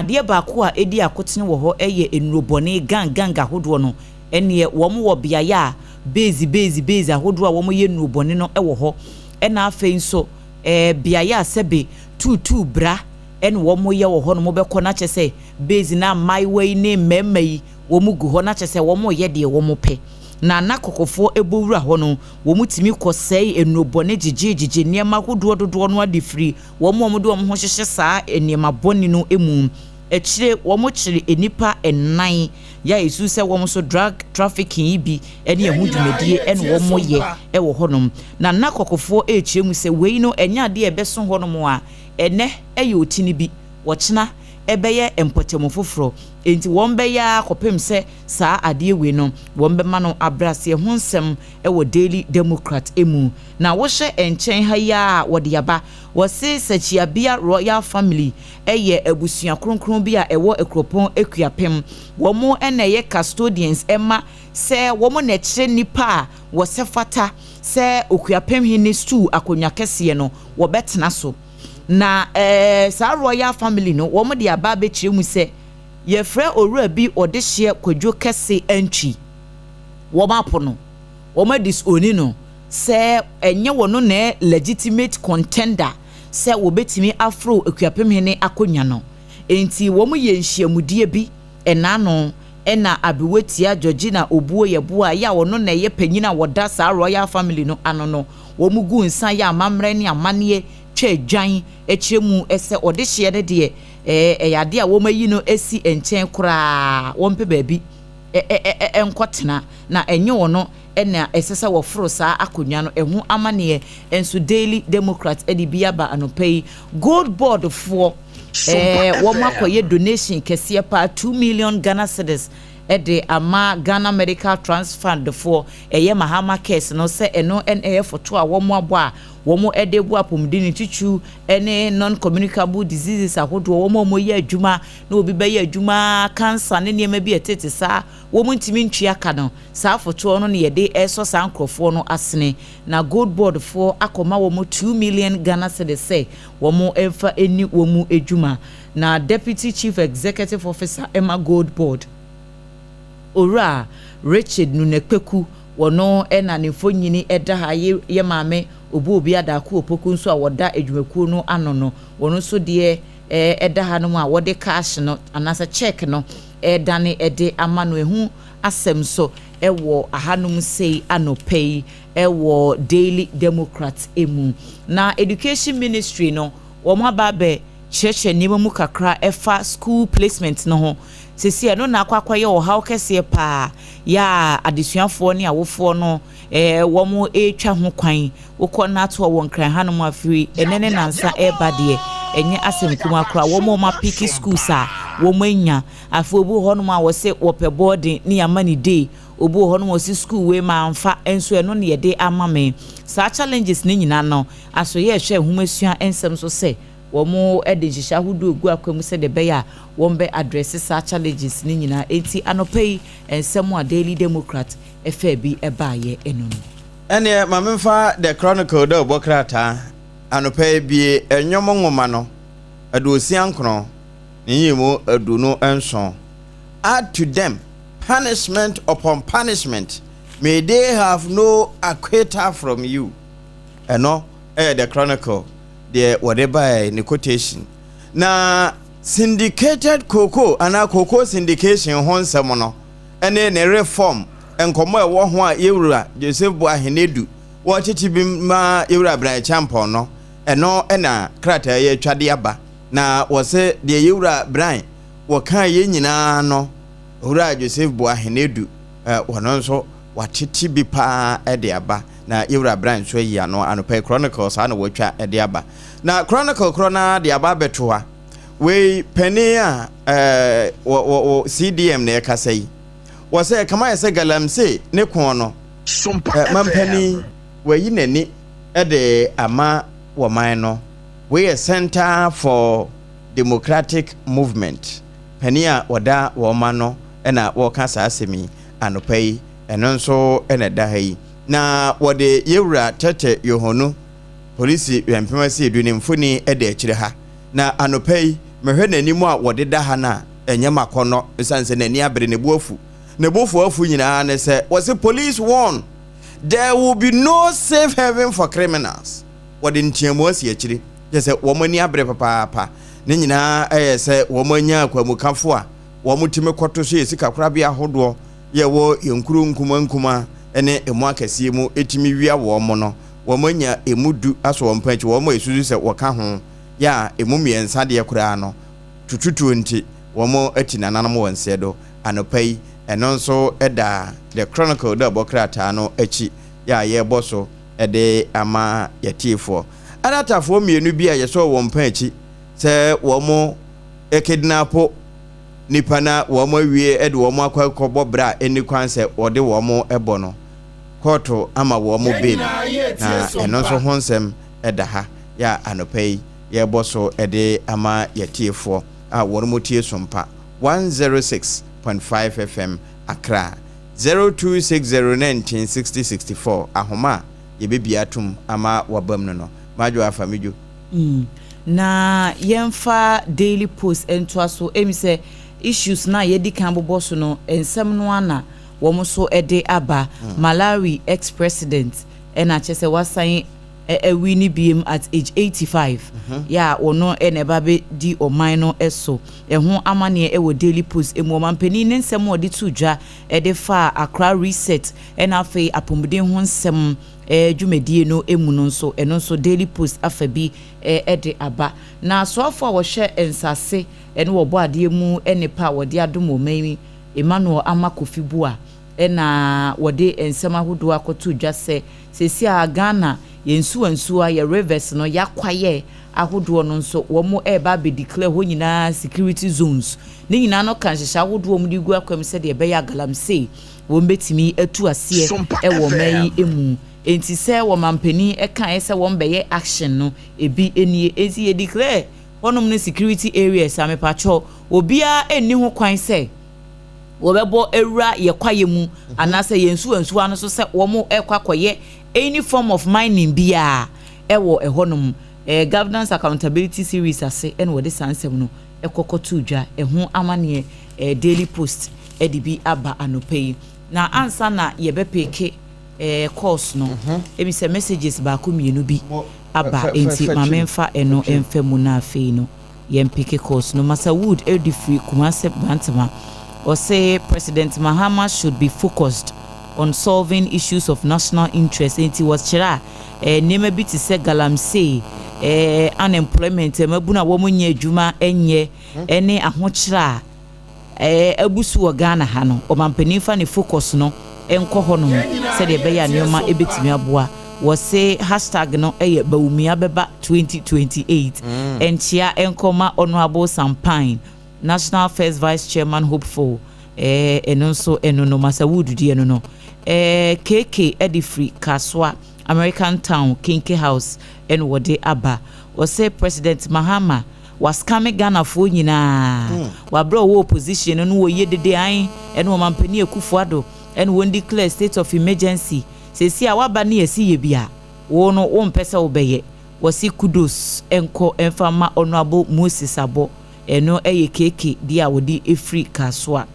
adeɛ baako a ɛdi akotene wɔ hɔ ɛyɛ nnurobɔne gang gang ahodoɔ no. Ɛneɛ wɔn wɔ beaeɛ a base base base ahodoɔ a wɔn yɛ nnurobɔne no ɛwɔ hɔ. Ɛna afei nso beaeɛ a sɛbe tuutuu bra. ɛna wɔn yɛ wɔ hɔ nom. Wobɛkɔ na kyɛ sɛ base na mmaayewa yi ne mmarima yi wɔn gu hɔ na kyɛ sɛ wɔn yɛ deɛ wɔn pɛ. Na na kɔkɔfoɔ ɛbɔ wura hɔ no, wɔn tumi kɔ sɛe nnurobɔne, gyegye nneɛma ahodoɔ dodoɔ no ade firi wɔn a wɔde wɔn ho hyehyɛ saa nneɛma bɔne no mu. Akyire wɔn kyerɛ nnipa nnan yɛ a esu sɛ wɔn nso drug trafficking yi bi ne ɛho dwumadie ɛna wɔn yɛ ɛwɔ hɔnom. Na na kɔkɔfoɔ ɛrekyerɛ mu sɛ wei no ɛnyɛ adeɛ a ɛbɛso hɔnom a ɛnɛ ɛyɛ otini bi, wɔkyena ɛbɛyɛ mpɔtɛmu foforɔ, nti wɔn bɛyɛ akɔpem sɛ saa adeɛ wei no wɔn bɛma no abraseɛ ho nsɛm ɛwɔ Daily Democrat emu. Na wɔhyɛ nkyɛn ha yi a wɔde aba, wɔse Sɛkyiabea Royal Family ɛyɛ abusua kronkron bi a ɛwɔ Ekuropɔn Ekuapem. Wɔn ɛna ɛyɛ custodians ɛma sɛ wɔn na ɛkyerɛ nipa a wɔsɛ fata sɛ Okuapem hene stool, akonnwa kɛseɛ no, wɔbɛtena so. Na saa royal family no, wɔn de aba abɛkyerɛ mu sɛ yɛfrɛ owura bi ɔde hyɛ Kwadwo Kɛse Antwi, wɔn apo no, wɔn adisoni no sɛ ɛnyɛ wɔn na legitimate contender sɛ wɔbɛtumi aforo Akuapem hene akonnwa no. Nti wɔn yɛ nhyiamudie bi ɛnaano, ɛna Abewetia Georgina Obuo Yɛboa yɛ a ɔno na ɛyɛ panyin a wɔda saa royal family no ano no, wɔn gu nsa yɛ amammerɛ ne amanneɛ twa adwan akyerɛ mu sɛ ɔde hyeɛ no deɛ, ɛyɛ adeɛ a wɔn ayi no asi nkyɛn koraa, wɔn pɛ baabi ɛnkɔtena na ɛnyɛ wɔn ɛna ɛsɛ sɛ wɔforo saa akonnwa no. Ɛho amanneɛ nso Daily Democrat ɛde bi aba anɔpa yi. Gold Board foɔ wɔn akɔyɛ donation kɛseɛ paa, 2 million Ghana cedis, ɛde ama Ghana Medical Trust Fund foɔ, ɛyɛ Mahama Cares no, sɛ ɛno ɛna ɛyɛ foto a wɔn abɔ a wɔn ɛde bu apɔmuden ne tutu ɛne non-communicable diseases ahodoɔ. Wɔn a wɔyɛ adwuma na obi bɛyɛ adwuma, cancer ne nneɛma bi ɛtete saa, wɔn ntumi ntua ka no, saa fotoɔ no na yɛde ɛsɔ saa nkurɔfoɔ no asene. Na Gold Board foɔ akɔma wɔn 2 million Ghana cedis sɛ wɔn mfa ɛni wɔn adwuma. Na Deputy Chief Executive Officer ɛma Gold Board, Owura Richard Nunekpeku, wɔno ɛna ne mfonyini ɛda ha. Yɛ maame Obu Obi Adaako Opoku nso a wɔda adwumakuo no ano no, wɔn nso deɛ ɛda ha no mu a wɔde cash no anaasɛ check no ɛdane ɛde ama no. Ehu asɛm so ɛwɔ ahanom sei anɔpɛ yi ɛwɔ Daily Democrat emu. Na Education Ministry no, wɔn aba abɛ kyerɛkyerɛ nneɛma mu kakra ɛfa school placement no ho. Sisi ɛno na akɔ akɔyɛ ɔhaw kɛseɛ paa yɛ a adesuafoɔ ne awofoɔ no wɔn retwa ho kwan. Wokɔ n'ato a wɔ Nkran hanom afiri ɛnɛ ne nansa ɛreba deɛ, ɛnyɛ asɛm kuma koraa. Wɔn a wɔn apick schools a wɔn anya afei, obi wɔ hɔnom a wɔsɛ wɔpɛ boarding ne yɛama ne day, obi wɔ hɔnom a wɔsi school wei ma nfa nso ɛno ne yɛde ama me. Saa challenges ne nyinaa no aso yɛ ɛhwɛ nhomasua nsɛm so sɛ wɔn de nhyehyɛ ahodoɔ egu akwan mu sɛdeɛ ɛbɛyɛ a wɔn bɛ address saa challenges ne nyinaa. Eti anɔpa yi, nsɛm a Daily Democrat ɛfɛ bi ɛbaayɛ ɛno no. Ɛneɛ ma memfa The Chronicle dɛ ɔbɔ krataa anɔpa yi bie. Ɛnwom nwoma no 69 ne nyimu 27: "Add to them punishment upon punishment, may they have no acquittal from you." Ɛno ɛyɛ The Chronicle deɛ wɔde baeɛ ne quotation. Na syndicated cocoa anaa cocoa syndication ho nsɛm no ɛne ne reform nkɔmmɔ a ɛwɔ ho a yɛwura Joseph Boahen Aidoo wɔtete bi ma yɛwura Bryan Acheampong no, ɛno ɛna krataa yɛ atwa de aba. Na wɔsɛ deɛ yɛwura Bryan wɔka yɛn nyinaa no, owura Joseph Boahen Aidoo wɔno nso watete bi paa ɛde aba, na yɛwura Bryan nso ayi ano anɔpa yi. Chronicle saa na wɔatwa ɛde aba. Na Chronicle korɔ naa de aba abɛto ha wei, panin a wɔ wɔ wɔ CDM na ɛkasa yi, wɔsɛ kama yɛ sɛ galamsey ne koɔ no mampanin wayi n'ani ɛde ama wɔman no. Wei yɛ Center for Democratic Movement panin a wɔda wɔn ma no ɛna wɔreka saa asɛm yi anɔpa yi. Ɛno nso ɛna ɛda ha yi. Na wɔde yɛwura Tetteh Yohuno, polisi wɛmpem asi edu ne mfoni ɛda akyire ha. Na anɔpa yi mehwɛ n'anim a wɔde da ha no a, ɛnyɛ makɔnɔ, ɛsiane sɛ n'ani abere, ne bo afu. Ne bo fo afu nyinaa ne sɛ wɔsi police warn there will be no safe haven for criminals. Wɔde nteamu asi akyire kyerɛ sɛ wɔn ani abere papaapa. Ne nyinaa yɛ sɛ wɔanya akwamukafo a wɔtumi kɔto so yɛ sikakorabea ahodoɔ yɛ wɔ yɛn nkuro nkumaa nkumaa ne emu akɛseɛ mu tumi wia wɔn no. Wɔanya emu du asɔ wɔn pɛn akyi, wɔn a ɛsusu sɛ wɔka ho yɛ a emu mmiɛnsa deɛ koraa no, tututuo nti wɔati nananom wɔ nseɛ do. Anɔpa yi, ɛno nso da The Chronicle dawubɔ krataa no akyi yɛ a yɛrebɔ so de ama yɛatiefoɔ. Anatafoɔ mmienu bi a yɛsɔɔ wɔn pɛn akyi sɛ wɔn kidnapo nnipa na wɔn awie de wɔn akɔ akɔbɔ bra a ɛnni kwan sɛ wɔde wɔn bɔ no, kɔɔto ama wɔn bail, na ɛno nso ho nsɛm da ha yɛ a anɔpa yi yɛrebɔ so de ama yɛatiefoɔ a wɔn mu tie Sompa 106.5 FM Accra 0260 19 60 64 ahoma a yɛbɛbie atom ama wabam no no. Madwo afa me dwo. Na yɛmfa Daily Post ntoa so. Emi sɛ issues no a yɛadi kan bobɔ so no, nsɛm no ara na wɔn nso de aba. Malawi ex-president ɛna kyerɛ sɛ wasan awini biem at age 85 yɛ a ɔno na ɛba bɛdi ɔman no so. Ɛho amaneɛ wɔ Daily Post mu. Ɔmanpanin ne nsɛm a ɔde too dwa de faa Accra Reset ɛna afei apɔmuden ho nsɛm dwumadie no mu no nso, ɛno nso Daily Post afa bi de aba. Na asoafoɔ a wɔhwɛ nsase ne wɔbɔ adeɛ mu nnepa a wɔde adom ɔman yi, Emmanuel Ama Kofi Buah, na wɔde nsɛm ahodoɔ akɔto dwa sɛ seesei a Ghana yɛn nsuwansuwa, yɛn rivers no, yɛakwaeɛ ahodoɔ no nso, wɔn reba abɛdeclare hɔ nyinaa security zones. Ne nyinaa no ka nhyehyɛ ahodoɔ a wɔde gu akwan mu sɛdeɛ ɛbɛyɛ a galamsey wɔn bɛtumi atu aseɛ wɔ ɔman yi mu. Enti sɛ wɔmampanin kaeɛ sɛ wɔn bɛyɛ action no, ebi nie. Enti yɛ declare hɔnom no security areas a, mepakyɛw, obiara nni ho kwan sɛ wɔbɛbɔ awura yɛ kwaeɛ mu anaasɛ yɛn nsuwansuwa no so sɛ wɔn rekɔ akɔyɛ any form of mining biara ɛwɔ ɛhɔnom. Governance Accountability Series ase ɛna wɔde saa nsɛm no ɛkɔ kɔto dwa. Ɛho amaneɛ Daily Post ɛde bi aba anɔpa yi. Na ansa na yɛbɛpick calls no, ebi sɛ messages baako mmienu bi aba, nti ma memfa ɛno mfa mu na afei no yɛn pick calls no. Masa Wood ɛdi firi Kumase Bantama, ɔsɛ President Mahama should be focused on solving issues of national interest. Nti wɔkyerɛ a nneɛma bi te sɛ galamsey, unemployment, mmabunu a wɔn nyɛ adwuma nyɛ, ɛne ahokyerɛ a abu so wɔ Ghana ha no, ɔmampanin fa ne focus no nkɔ hɔnom sɛdeɛ ɛbɛyɛ a nneɛma ɛbɛtumi aboa. Wɔse hashtag no ɛyɛ Bawumia bɛba 2028. Nkyea nkɔma Honourable Sampine, National First Vice Chairman hopeful. Ɛno nso ɛno no Masa Wood deɛ no KK ɛde firi Kasoa American Town Kinky House ɛna wɔde aba. Wɔsɛ President Mahama wascam Ghanafoɔ nyinaa. Wabrɛ ɔwɔ opposition no no wɔyɛ dede an ɛne ɔmampanin Akufo Addo ɛne wɔn declare state of emergency. Seesi a waba ne yɛsi yɛ bi a wɔn no wɔmpɛ sɛ wɔbɛyɛ. Wɔsi kudos nkɔ mfa ma Honourable Moses Abɔ. Ɛno ɛyɛ KK deɛ a wɔde efiri Kasoa.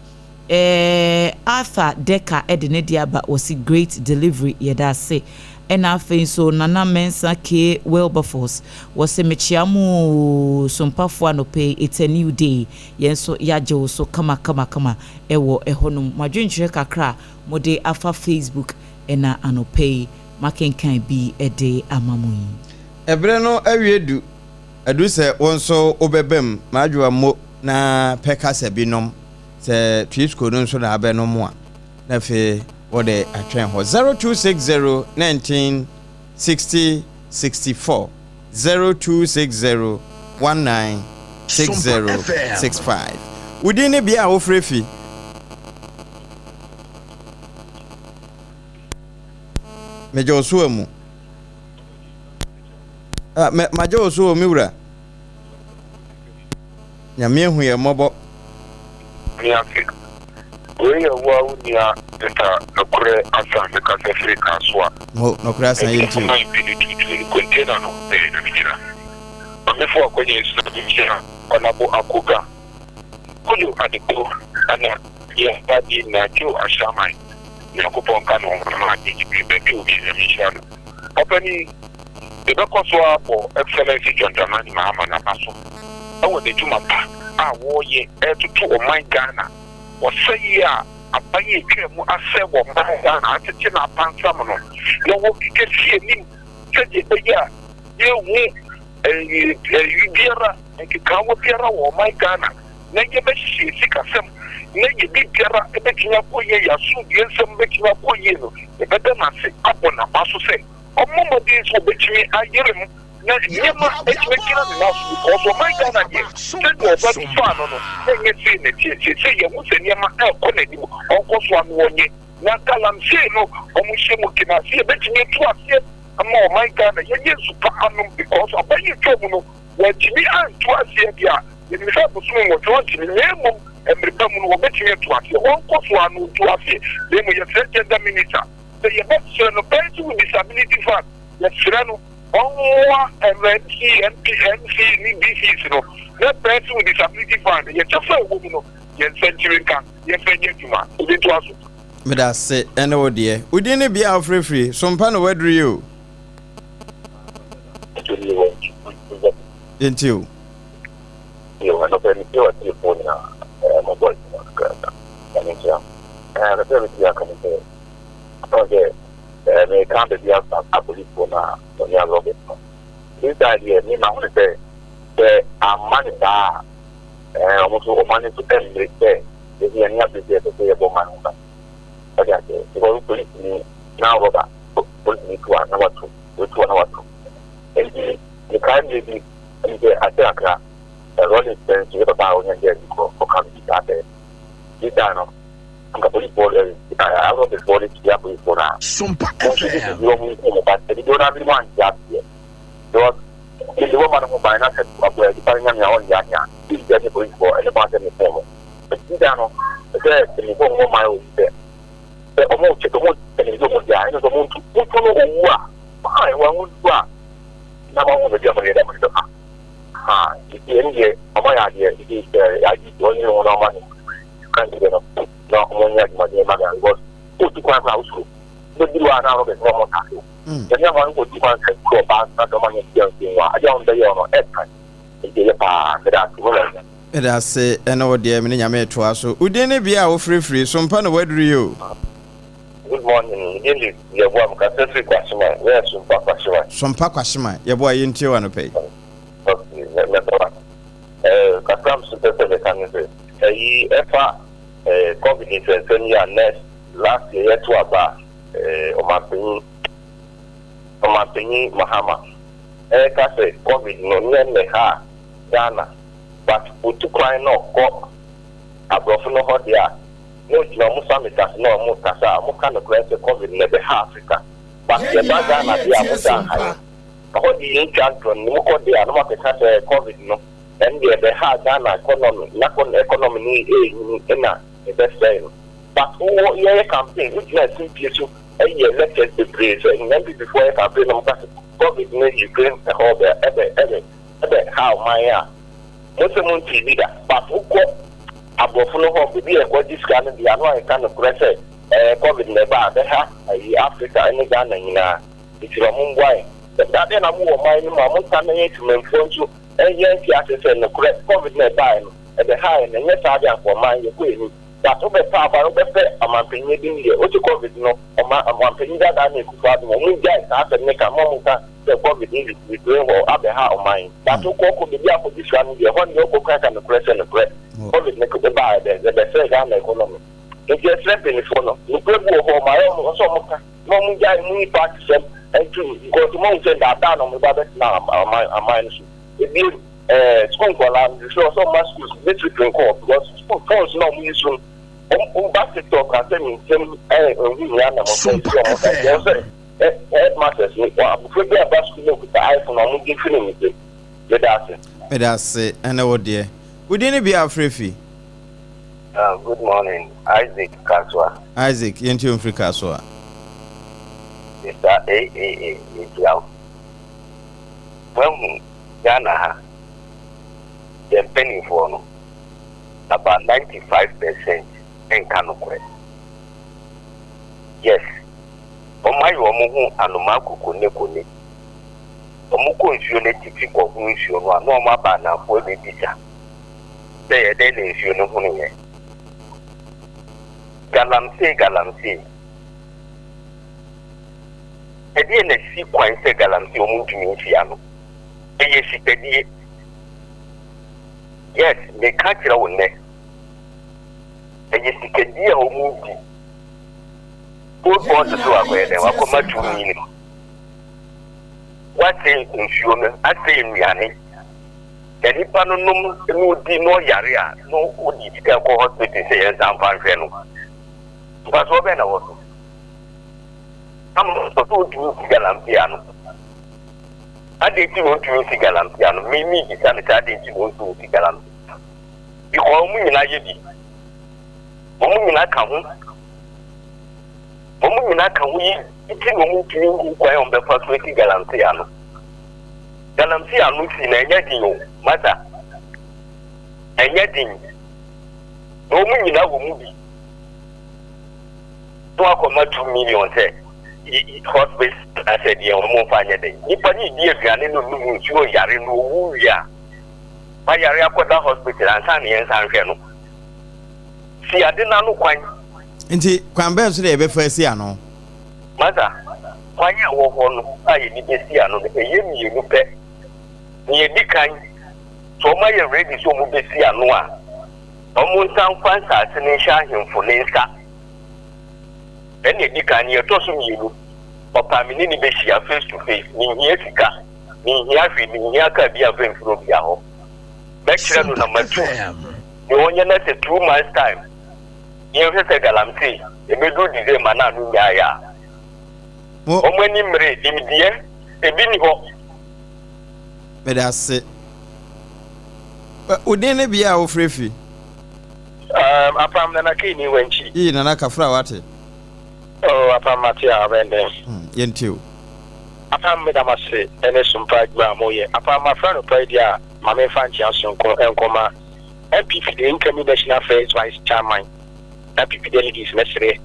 Arthur Deka ɛde ne deɛ aba, wɔsi great delivery, yɛda ase. Ɛna afei nso Nana Mensa K Wilberforce wɔsi mekyia mu sompafoɔ anɔpɛ yi, it's a new day. Yɛn nso yɛagye wo so kama kama kama ɛwɔ ɛhɔnom. Mo adwenkyerɛ kakra a mode afa Facebook ɛna anɔpɛ yi makenkan bi ɛde ama mo yi. Ɛberɛ no awie du adu sɛ wo nso wobɛba mu madwoa mo na pɛ kasa bi nom sɛ Twisco no nso na abɛnom a, na afei wɔde atwɛn hɔ 0260 19 60 64, 0260 19 60 65. Wodin ne bea a wofrɛ fi? Megye wo so amu. Ah, magye wo so wɔ me wura. Nyame ahu yɛ mmɔbɔ. Niase. Wei yɛ wo a wo nua Mister Nokorɛ Asan mekasa firi Kasoa. Mo Nokorɛ Asan yɛ nti o. Man bi ne tuutuu no container no bɛyɛ na megyina. Ma me fo akwanya yi so na menkyia Ɔnabo Akoga, Kojo Adepo ɛna yɛn ba bi na Joe Ashraman. Nyankopɔn nka ne ho na ma ade gyimi baabi a obi Nyame nhyira no. Ɔpanin, yɛbɛkɔ so ara abɔ Excellency John Dramani Mahama n'aba so. wɔ n'adwuma pa a wɔreyɛ retoto ɔman Ghana. Ɔsɛeɛ a aban a ɛtwaa mu asɛe wɔ ɔman Ghana atete no apansam no, na wɔkeka si anim sɛdeɛ ɛbɛyɛ a yɛnhu ɛyi biara, nkekaawa biara wɔ ɔman Ghana, na yɛbɛhyehyɛ yɛn sikasɛm, na yɛn biribiara bɛtumi akɔ yie, yɛn asomdwoeɛ nsɛm bɛtumi akɔ yie no, yɛbɛda no ase abɔ n'aba so sɛ ɔmmɔ mmɔden sɛ ɔbɛtumi ayere mu na nneɛma atumi agyina ne nan so because ɔman Ghana deɛ sɛdeɛ ɔba faa no no na ɛnyɛ sei na ɛteɛ. Seesei yɛhu sɛ nneɛma ɛrekɔ n'anim, ɔnkɔ so ano ɔnyɛ na galamsey no wɔn nhyɛ mu kena sɛ yɛbɛtumi atu aseɛ ama ɔman Ghana yɛnyɛ nsu pa anom because aban yi atwa mu no wɔantumi antu aseɛ deɛ a yɛnim sɛ abosome nwɔtwe wɔntumi na mmom mmere pa mu no wɔbɛtumi atu aseɛ ɔnkɔ so ano ntu aseɛ na mmom yɛsrɛ gender minister sɛ yɛbɛsrɛ no person with disability fund yɛsrɛ no ɔmmoa MC, MP, MC ne DCs no na Person with Disability Fund yɛ kyɛfa a ɛwɔ mu no yɛn nsa ntumi nka yɛmfa nyɛ adwuma. Obi ntoa so. Medase ɛne wo deɛ. Wo din ne bea a wofrɛ firi? Sompa na waduru yi o. Yɛntie o. Yo, anɔpa yi metie w'atiefoɔ nyinaa ɛɛ mobɔ adwuma kakraka. Nyame nhyira mo. Ɛɛ mepɛ bɛtumi aka ne sɛ ɔn sɛ Eh, meka baabi apolisifoɔ no a wɔne arɔbɛt no. This time deɛ me mahu ne sɛ sɛ amma ne saa a eh, wɔn nso wɔn ani nso mmere sɛ yɛde yɛn ani abere sɛ yɛpɛ sɛ yɛbɔ ɔman ho ban. Ɔde aseɛ because polisi ni na rɔba polisi ni to a na wato wetu a na wato. Nti mekae mmerɛ bi ɛne sɛ ase akra Rollins pɛ nso yɛ papa a ɔnya gyaa bi kɔ ɔka bi saa sɛ this time no Anka polisfoɔ no arɔbefoɔ no tia polisfoɔ no a, wɔn nso de biribi wɔn nku wɔn but dodoɔ no ara binom ante aseɛ because mede wɔn ma no ho ban na sɛ aboa nipa no nyame a ɔnyɛ ade a ebi ne polisfoɔ ɛne kwan sɛ mefon mo nti da no sɛ mpanimfoɔ wɔn man wɔ mu sɛ sɛ wɔn kyɛ wɔn ɛnim sɛ wɔn di a ɛne sɛ wɔn ntu wotu no owu a fine wɔn wu a na wɔn ho baabi a wɔn yɛ dɛ wɔn bɛfa ha nti ɛne deɛ wɔn ayɛ adeɛ nti sɛ agye wɔn nyere ho na wɔn ano kankyerɛ no na ɔmo nyɛ adwumaden ma Ghana because wotu kwan koraa wosuro wobɛduru hɔ a na rɔbɛs na ɔmo taase wo sɛ ne ama no kɔdu kwan sɛ kuro ɔbaa na sɛ ɔma nyɛ bia nsuo mu a adeɛ a ɔmo bɛyɛ ɔno ɛtan nti ɛyɛ paa meda ase mo nyɛ Meda ase ɛne wo deɛ mene Nyame retoa so. Wo din ne bea a wo frɛ firi, Sompa na waduru yi o. Good morning, me din de Yeboah, me kasa firi Kwahyeman, where Sompa Kwahyeman. Sompa Kwahyeman, Yeboah yɛntie wo anɔpa yi. Okay, mɛda wo ase. Eh, kakra a mepɛ sɛ meka ne sɛ, ɛyi ɛfa eh, covid nsɛnsɛm yi a nɛ last year yɛto aba a eh, ɔmanpanyin ɔmanpanyin Mahama ɛreka sɛ covid no nyɛ mmɛha Ghana but otu kwan na ɔkɔ aborɔfo no hɔ deɛ a na ogyina ɔmo summit ase na ɔmo kasa a ɔmo ka nokorɛ sɛ covid no ɛbɛha Africa but yɛba Ghana deɛ a mo san ha yɛn. Ɛhɔ de yɛn twa ntorɔ no mu kɔ deɛ a na wɔakeka sɛ covid no ɛno deɛ ɛbɛhaa Ghana economy na economy no ɛrenyini ɛna ɛbɛsɛe no but wowɔ yɛyɛ campaign wogyina simpie so yɛ lectures bebree sɛ NPP foɔ yɛ campaign na wɔka sɛ covid no Ukraine ɛhɔ bɛ ɛbɛ ɛbɛ ɛbɛ ha ɔman a mo sɛ mo ntee bi da but wokɔ aborɔfo no hɔ baabi a ɛkɔ gye sika no deɛ ano a yɛka nokorɛ sɛ ɛɛ covid na ɛba a ɛbɛha ayi Africa ɛne Ghana nyinaa. Nti na ɔmo mboa yɛn. Sɛ adeɛ na mo wɔ ɔman no mu a mo nsa na yɛn temanfuo nso yɛn nte aseɛ sɛ nokorɛ covid no a ɛbaeɛ no ɛbɛhaa yɛn na ɛnyɛ saa deɛ anka ɔman yɛkɔ yɛn anim but wo bɛpɛ aba no wobɛpɛ ɔmanpanyin bi no deɛ wote covid no ɔman ɔmanpanyin dadaa ne Akufo Addo ɔmo ngyae saa asɛm no ka ma ɔmo nka sɛ covid no Ukraine hɔ abɛha ɔman but wokɔ kɔ baabi a kɔgye sika no deɛ ɛhɔ no deɛ wokɔ ka nokorɛ sɛ nokorɛ covid no baeɛ dɛ ɛbɛsɛe Ghana economy nti ɛsrɛ mpaninfoɔ no nokorɛ bi wɔ hɔ ɔmo ayɛ ɔmo sɛ ɔmo ka na ɔmo gyae ɔmo nyi party sɛm nto mu because ɔmo ahu sɛ ndaadaa na ɔmo ba bɛtena aman aman no so ebiem ɛɛ sukuu nkɔlaa no sɛ ɔsɛ ɔmo ma schools discipline kɔ because school phones na ɔmo yi so no ɔmo ɔmo ba tiktok asɛ ne nsɛm ɛɛ ɛho hia na mo fɛ si ɔmo ka kyerɛ sɛ ɛ headmasters no abofra bi a ba sukuu na okuta iphone ɔmo gye fi ne nsam meda ase. Meda ase ɛne wo deɛ. Wo din ne bea a wofrɛ fi? Good morning, Isaac Kasoa. Isaac, yɛntie wo mfiri Kasoa. Mister AAA, yɛkyia wo. Wahu Ghana ha, yɛn mpanimfoɔ no, about 95% nka nokorɛ. Yes, wɔn ayɛ wɔn ho anomaa kokonekone. Wɔkɔ nsuo no atifi kɔhono nsuo no a, na wɔaba anafoɔ abɛbisa sɛ, Ɛyɛ dɛn na nsuo no honoeɛ? Galamsey, galamsey. Ɛdeɛn na ɛsi kwan sɛ galamsey wɔntumi nsi ano? Ɛyɛ sikadie. Yes, meka kyerɛ wo nnɛ, ɛyɛ sikadie a wɔredi. Gold board so akɔyɛ dɛn? Wakɔma tumi no. Wasɛe nsuo no, asɛe nnuane. Na nipa no nom na odi na ɔyare a, na ɔde sika kɔ hospital sɛ yɛn nsa mfa nhwɛ no. Mfasoɔ bɛn na wɔ so? Ama ɔsɛ ɔntumi nsi galamsey ano. Adɛn nti na ɔntumi nsi galamsey ano? Me me bisa no sɛ adɛn nti na ɔntumi nsi galamsey? Because wɔn nyinaa yɛ bi. Wɔn nyinaa ka ho. Wɔn nyinaa ka ho yi nti na wɔntumi nhu kwan a wɔbɛfa so asi galamsey ano. Galamsey ano si na ɛnyɛ den o, masa. Ɛnyɛ den. Na wɔn nyinaa wɔ mu bi. Na wakɔma 2 million sɛ hospice asɛ deɛ wɔn mfa nyɛ den. Nipa ne di aduane no num nsuo yare no owu wie a, wayare akɔda hospital ansa na yɛn nsa nhwɛ no. Si ade n'ano kwan. Nti kwan bɛn so na yɛbɛfa asi ano? Masa, kwan a ɛwɔ hɔ no a yɛde bɛsi ano no, ɛyɛ mmienu pɛ. Nea ɛdi kan, sɛ wɔayɛ ready sɛ wɔbɛsi ano a, wɔn nsa mfa nsase no nhyɛ ahemfo ne nsa. Ɛna ɛdi kan. Nea ɛtɔ so mmienu, ɔpaa me ne ne bɛhyia face to face. Menhia sika, menhia hwee, menhia kaa bi amfa mfiri obia hɔ. Mɛkyerɛ no number two. Deɛ ɔnyɛ na sɛ 2 months time, yɛnhwɛ sɛ galamsey ɛbɛduru December na ano nyaeɛ a. Wɔn ani mmere nimdeɛ, ebi ni hɔ. Mede ase. Wo din ne bea a wofrɛ fi? Apam Nana Kini Wankyi. Yii Nana Kafra wate. Oh, Apam mate a ɔbɛn dɛn. Yɛntie o. Apam meda mo ase ne sompa adwuma a moyɛ. Apam mafra no pa yi deɛ a ma memfa nkyea sononko nkɔma NPP the incoming National First Vice Chairman, NPP delegates mɛsrɛ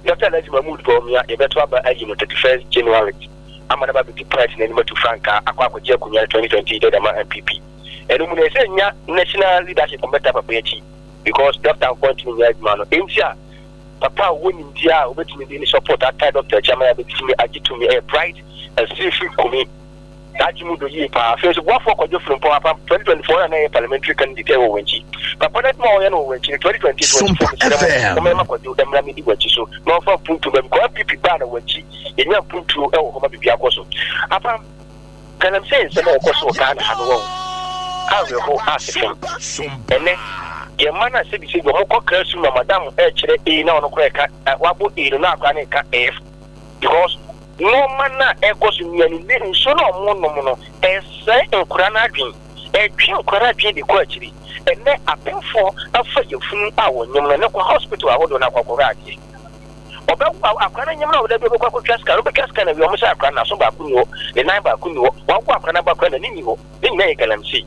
Dr. Alhaji Mahmood Bawumia yɛbɛto aba ayi no 31st January ama no aba abɛdi party no anim atu frankaa akɔ akɔgye akonnwa no 2020 dɛ dama NPP. Ɛno mu no ɛsɛ nya national leadership mbɛta papa akyi because doctor nko ntumi nyɛ adwuma no. Enti a papa a ɔwɔ nimdeɛ a obetumi de ne support atae doctor akyi ama yɛabɛtumi agye tumi ɛyɛ Bright Asirifiri Kumi. N'adwene mu dɔ yie paa. Afei nso Boafoɔ Kwadwo Frimpong apa 2024 na na ɛyɛ parliamentary candidate ɛwɔ Wankyi. Papa no adwuma a ɔyɛ no wɔ Wankyi no 2020 24 mesrɛ mo momma yɛma Kwadwo mmra mmɛdi Wankyi so na ɔmfa mpuntuo mma because NPP baa na Wankyi yɛnya mpuntuo ɛwɔ hɔ ma biribi akɔ so. Apa Galamsey nsɛm a ɛkɔ so wɔ Ghana ha no wahu awerɛho ase fam. Ɛnɛ yɛn mma no a sɛbisɛbi wɔn kɔ classroom na madam ɛrekyerɛ A na ɔno koraa ɛka wabɔ A no na akora no ɛka F because nneɛma no a ɛkɔ so nnuane ne nsuo no a wɔn nom no ɛsɛe nkora no adwene, ɛtwe nkora no adwene de kɔ akyiri. Ɛnɛ apemfoɔ afa yafunu a wɔnyem no ne kɔ hospital ahodoɔ no akɔ akɔhwɛ adeɛ. Ɔbɛwo akora no nyem no a ɔda bi ɔbɛkɔ akɔtwa scan, ɔbɛtwa scan awie ɔmo sɛ akora no n'aso baako ni hɔ, ne nan baako ni hɔ, wawo akora no aba akora n'ani ni hɔ, ne nyinaa yɛ galamsey.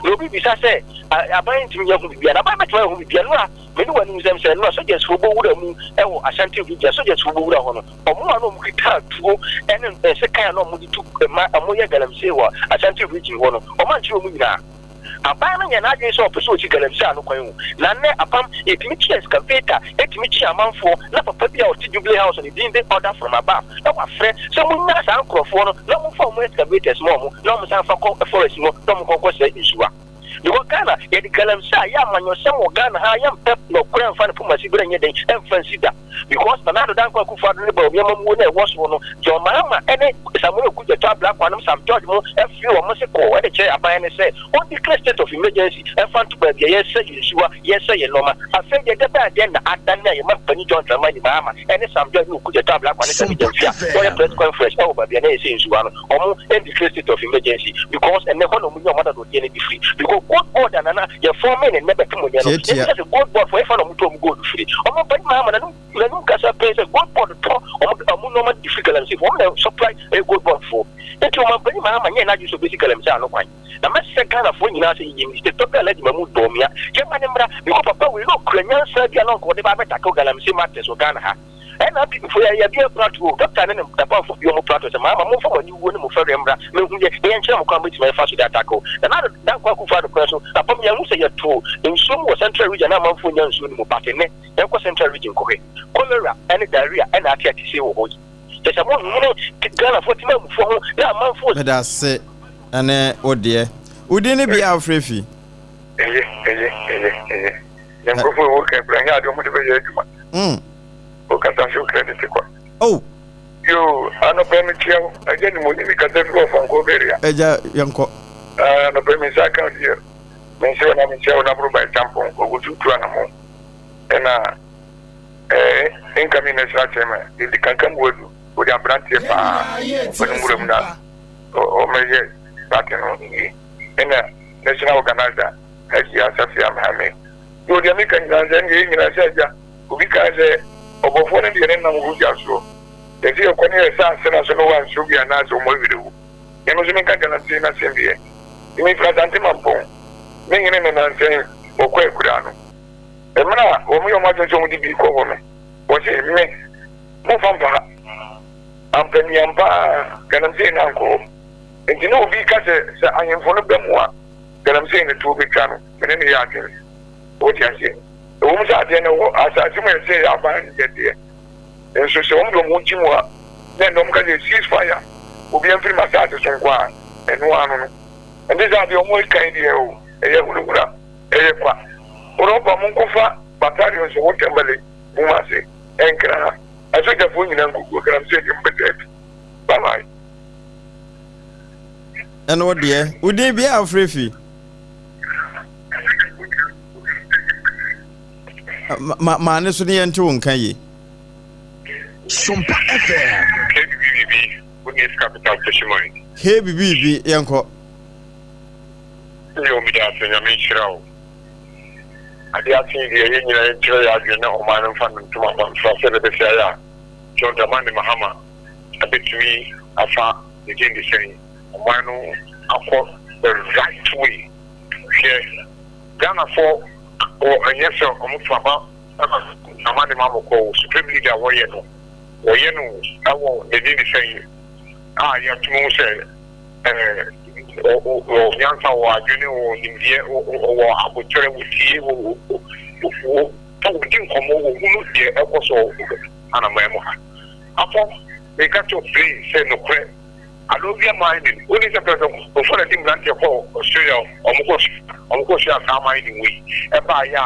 Na obi bisa sɛ aban ntumi nyɛ ho biribi a, na aban bɛtumi ayɛ ho biribi a. Nora, me ne w'anim sɛm sɛ nora sogyasfoɔ bɔ wura mu wɔ Ashanti region, sogyasfoɔ bɔ wura hɔ no, ɔmo a na ɔmo kita tuo ne nsekan a na ɔmo de tu ma ɔmo yɛ galamsey wɔ Ashanti region hɔ no, ɔmo ankyerɛ ɔmo nyinaa. Aban no nyɛ n'adwene sɛ ɔpɛ sɛ ɔsi galamsey ano kwan o. Na nnɛ apam, yɛtumi kye excavator, ɛtumi kye amanfoɔ, na papa bi a ɔte Jubilee House a ne din de Order from Above na wafrɛ sɛ monnyaa saa nkorɔfoɔ no na momfa wɔn excavators ma wɔn na wɔn nsan mfa kɔ forest mu na wɔn nkɔ nkɔsɛe nsuwa. Because Ghana, yɛde galamsey a yɛ amanyɔsɛm wɔ Ghana ha, yɛmpɛ nɔkorɛ mfa no pomasi berɛ nyɛ dɛn ɛmfa nsi da. Because Nana Addo Dankwa Akufo-Addo ne Bawumia amammuo no a ɛwɔ soɔ no, John Mahama ne Samuel Okudzeto Ablakwa nom Sam George mo firi wɔn se kɔɔ de kyerɛɛ aban no sɛ ɔn declare state of emergency mfa nto baabi a yɛresɛe yɛn nsuwa, yɛresɛe yɛn nnoɔma. Afei deɛ ɛda bɛn adeɛ na adane a yɛma mpanin John Dramani Mahama ne Sam George ne Okudzeto Ablakwa ne Sammy Gyamfi a wɔyɛ press conference wɔ baabi a na yɛsɛe nsuwa no, wɔn ndeclare state of emergency because ɛnnɛ hɔ na wɔn nya wɔn adadɔdeɛ no de firi because gold board a Nana yɛ fɔɔmee ne nnɛ bɛpem nnɛ no, Tiatia. yɛbisa sɛ gold board foɔ ɛhefa na wɔn tɔ wɔn gold firi? Wɔn mpanin Mahama nanom nanom kasa pɛn sɛ gold board tɔ wɔn wɔn nneɛma de firi galamsey foɔ, wɔn na supply ɛyɛ gold board foɔ. Nti wɔn mpanin Mahama nyɛ n'adwene sɛ ɔbɛsi galamsey ano kwan. Na mɛsrɛ Ghanafoɔ nyinaa sɛ yɛyɛ mistake Dɔkta Alhaji Mahmood Bawumia yɛmma no mmra because papa wei na ɔkura nyansa bi a na ɔnka ɔde ba abɛ tackle galamsey matters wɔ Ghana ha. Ɛna NPP foɔ yɛ yɛde yɛ prato o. Doctor ne ne napamfo bi ɔmo prato sɛ Mahama momfa mo ani wuo ne mo fɛreɛ mmra mehu yɛ na yɛnkyerɛ mo kwan mobɛtumi afa so de attack o. Nana Addo Dankwa Akufo Addo kwan so apam yɛnhu sɛ yɛtoo nsuo mu wɔ central region na amanfoɔ nnya nsuo no mu but nnɛ yɛnkɔ central region nkɔhwɛ cholera ne diarrhea ɛna ate atese wɔ hɔ yi. Kyerɛ sɛ monnwene Ghanafoɔ temanmufoɔ ho na amanfoɔ. Medase ɛne wo deɛ. Wo din ne bea a wofrɛ fi? Eye, eye, eye, eye. Yɛn nkurɔfoɔ wɔ kɛ bra nyɛ adeɛ wɔn de bɛyɛ adwuma. Wokasa so credit kwa. Oh. Yo, anɔpɛ me kyia wo. Agya ni mo ni mi kasa fi wɔ Fankɔ Beria. Agya yɛnkɔ. Anɔpɛ me nsa ka deɛ. Me nhyɛ wo na me nkyia wo na boro ba ɛkyampɔn. Ogutu tu anamo. Ɛna eh incoming national chairman. Yɛdi kankan mu adu. Wode abranteɛ paa. Ɔne nwura mu na ɔmɛyɛ party no yie. Ɛna national organizer Hajia Safia Mohammed. Yo, deɛ meka nyinaa sɛ ɛne yɛn nyinaa sɛ agya. Obi kaa sɛ, Ɔbɔfoɔ no deɛ ne nam hɔ gya soɔ. Yɛse yɛkɔ ne yɛsa asena so na wanso bi anaasɛ wɔn awerɛ wu. Me nso menka galamsey no asɛm bi ɛ. Mefiri Asante Mampong. Me hene ne nansɛn wɔkɔ akuraa no. Mmerɛ a wɔn yɛ wɔn adwene sɛ wɔn de bi kɔ hɔ no, wɔse me, momfa mfa ha. Ampa ni ampa ara, galamsey no ankɔ hɔ. Nti na obi ka sɛ, sɛ ahemfo no ba mu a, galamsey no toɔ bɛtwa no, me ne no yɛ adwene. Wote aseɛ? Ɛwom sɛ adeɛ no wɔ asase mu a ɛsɛ yɛ aban yɛ deɛ, nso sɛ wɔn de wɔn ho gye mu a, na ɛnna wɔn ka sɛ cease fire, obiara mfiri m'asase so nkɔ a, ɛno ara no no. Ɛnte sɛ adeɛ wɔn reka yi deɛ o, ɛyɛ hunahuna, ɛyɛ kwa. Wɔrɔba mo nkɔfa battalions wɔ Tamale, Kumasi, Nkran ha, asogyafoɔ nyinaa nkɔgu Galamsey deɛ mobɛda adi. Bye bye. Ɛne wo deɛ, wo din biara a wofrɛ fi. Ma ma ne so ne yɛnte wo nka yie. Sompa FM. KBBB, wo ne capital Techiman. KBBB, yɛnkɔ. Yo, meda ase, Nyame nhyira wo. Ade akye deɛ yɛn nyinaa yɛnkyerɛ yɛn adwene na ɔman no mfa no ntoma pa mfra sɛdeɛ ɛbɛsi ayɛ a John Dramani Mahama abɛtumi afa ne din de sɛn ɔman no akɔ the right way. Hwɛ Ghanafoɔ wɔ ɛnyɛ sɛ ɔmo to aba ma Dramani Mahama kɔ o, supreme leader wɔyɛ no wɔyɛ no ɛwɔ ne din de sɛn a yɛatumi hu sɛ ɛɛ wɔ nyansa wɔ adwene wɔ nimdeɛ wɔ aboterɛ wɔ tie wɔ wɔ wɔdi nkɔmmɔ wɔhunu deɛ ɛkɔ so anaman mu ha afɔ meka kyerɛ plain sɛ nokorɛ Alovia mining woni sɛ president Kufuor na di mmeranteɛ kɔ Australia wɔn kɔ wɔn kɔ sua saa mining wei ɛbaa yɛ a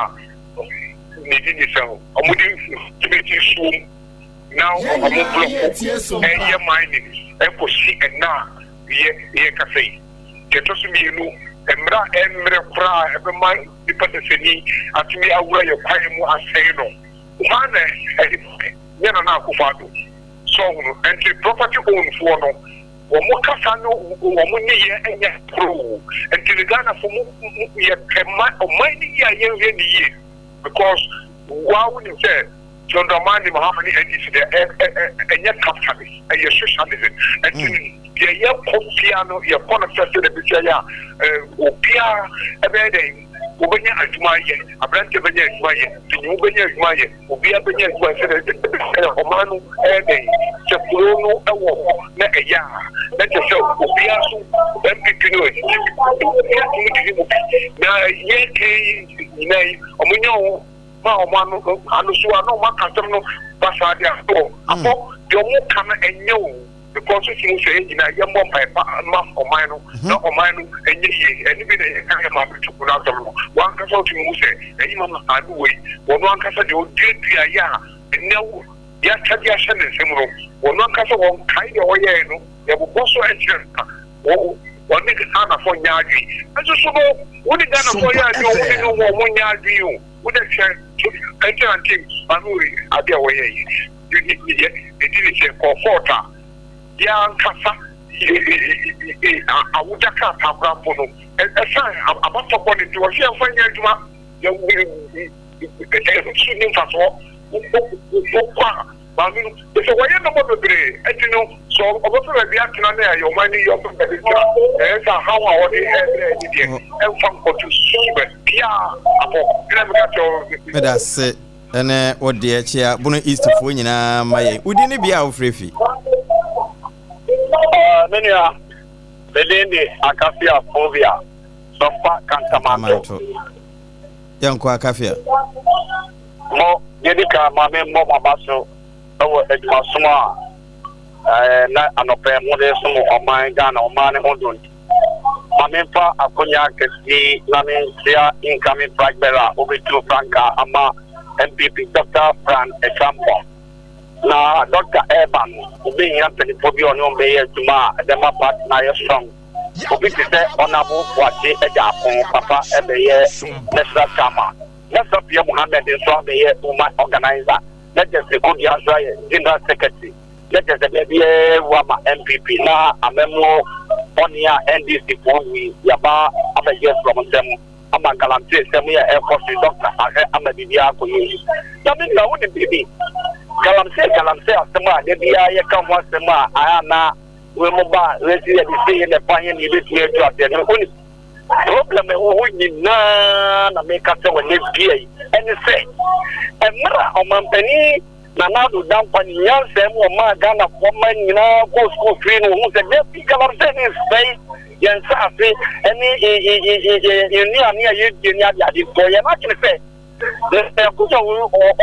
ne di ne sɛ wɔn de tibeti suom na wɔn blɔko ɛyɛ mining ɛkɔsi ɛna a yɛ yɛ kasa yi deɛ ɛtɔ so mmienu mmerɛ a ɛmmerɛ koraa ɛbɛma nipa dasani atumi awura yɛ kwan mu asɛe no hwan na ɛde nyɛ Nana Akufo-Addo So ɔhunu? Ɛnti property own foɔ no wɔn kasa ne wɔn nneyɛɛ nyɛ koro o. Ɛnti no Ghana foɔ mo yɛ pɛ ma ɔman no yie a yɛn hwɛ ne yie because waa wo nim sɛ John Dramani Mahama ne NDC deɛ ɛ ɛ ɛ ɛnyɛ capitalist ɛyɛ socialism. Ɛnti no deɛ yɛ kɔ bia no yɛ kɔ no sɛ sɛdeɛ bɛsi ayɛ a ɛ obiara ɛbɛyɛ dɛn wɔbɛnya adwuma ayɛ, aberanteɛ bɛnya adwuma ayɛ, panyinmu bɛnya adwuma ayɛ. Obiara bɛnya adwuma sɛdeɛ ɛbɛyɛ ɔman no ɛyɛ dɛn, sɛ kuro no wɔ hɔ na ɛyɛ a, na kyerɛ sɛ obiara nso NPP no obiara tumi didi mu bi. Na yɛn yi nyinaa yi, wɔn nyɛ wɔn ma wɔn ano ano so a na wɔn aka asɛm no basaa de ato abɔ deɛ wɔn ka no ɛnyɛ o. Because wosi mu sɛ yɛn nyinaa yɛmmɔ mpae pa mma ɔman no na ɔman no nyɛ yie. Ɛno bi na yɛka yɛ maame Tuku no asɛm no. W'ankasa wotumi hu sɛ ɛyi mama maame wei, wɔno ankasa deɛ ɔduaduaeɛ a ɛnnɛ yɛatwa de ahyɛ ne nsam no, wɔno ankasa wɔnkae deɛ ɔyɛeɛ no, yɛbobɔ so kyerɛ no a, wɔne Ghanafoɔ nyɛ adwene. Nso so no, wo ne Ghanafoɔ yɛ adwene, wo ne no wɔn nyɛ adwene o. Wo dɛ hwɛ, ɛnti ante maame wei adeɛ a wɔyɛeɛ. Yɛ ɛdi ne sɛ kɔ court a yɛ ankasa awogya krataa koraa mpo no ɛsan abatɔ bɔ ne nti wɔsi yɛn fa nyɛ adwuma yɛ ɛso ne nfasoɔ wokɔ a maame no sɛ wɔyɛ nneɛma bebree ɛti no sɛ ɔbɛfɛ baabi atena ne ayɛ ɔman no yɛ ɔbɛ baabi tena ɛyɛ sɛ ahaw a wɔde ɛbrɛ ɛni deɛ ɛnfa nkɔto susu bɛ bia abɔ ɛna meka kyerɛ meda ase. Ɛne wo deɛ kyea Bono East foɔ nyinaa ma yɛn. Wo din ne bea a wofrɛ fi? Me nua, me din de Akafia Fovia Sɔmpa Kantamanto. Yɛnkɔ Akafia. Mo, deɛ di kan ma me mmɔ mo aba so wɔ adwumasom a ɛɛ na anɔpɛ mo de som ɔman Ghana ɔman ne ho do nti. Ma me nfa akonya kɛse yi na me nkyia incoming flag bearer a obetu frankaa ama NPP Dr. Fran Acheampong. Na Dɔkta ɛreba no, obehia mpanyinfoɔ bi a ɔne wɔn bɛyɛ adwuma a ɛbɛma party no ayɛ strong. Obi te sɛ Honourable Boakye Agyarko papa ɛbɛyɛ National Chairman, na Safia Mohammed nso abɛyɛ Woman Organiser, na Justin Kodua nso ayɛ General Secretary. Na kyerɛ sɛ baabiara awu ama NPP na amammuo bɔne a NDC foɔ wui yɛaba abɛgye afiri wɔn nsam. Ama galamsey sɛm yi a ɛrekɔ so yi dɔkta ahwɛ ama biribiara akɔ yie. Na me nua wonim biribi? Galamsey galamsey asɛm a da biara yɛka ho asɛm a ayɛ a na wei mo ba a wei si yɛde sei na ɛfa he na yɛbɛtumi atu aseɛ no wonim problem ɛwɔ hɔ nyinaa na meka sɛ wɔ nnɛ dua yi ɛne sɛ mmerɛ a ɔmampanin Nana Addo Dankwa ne nyansa mu ɔmaa Ghanafoɔ mma nyinaa kɔɔ sukuu firi no ɔhuu sɛ dabi galamsey ne nsɛe yɛn nsaase ne yɛn nnuane a yɛdie ne adeade nti ɔyɛ n'adwene sɛ ɛko sɛ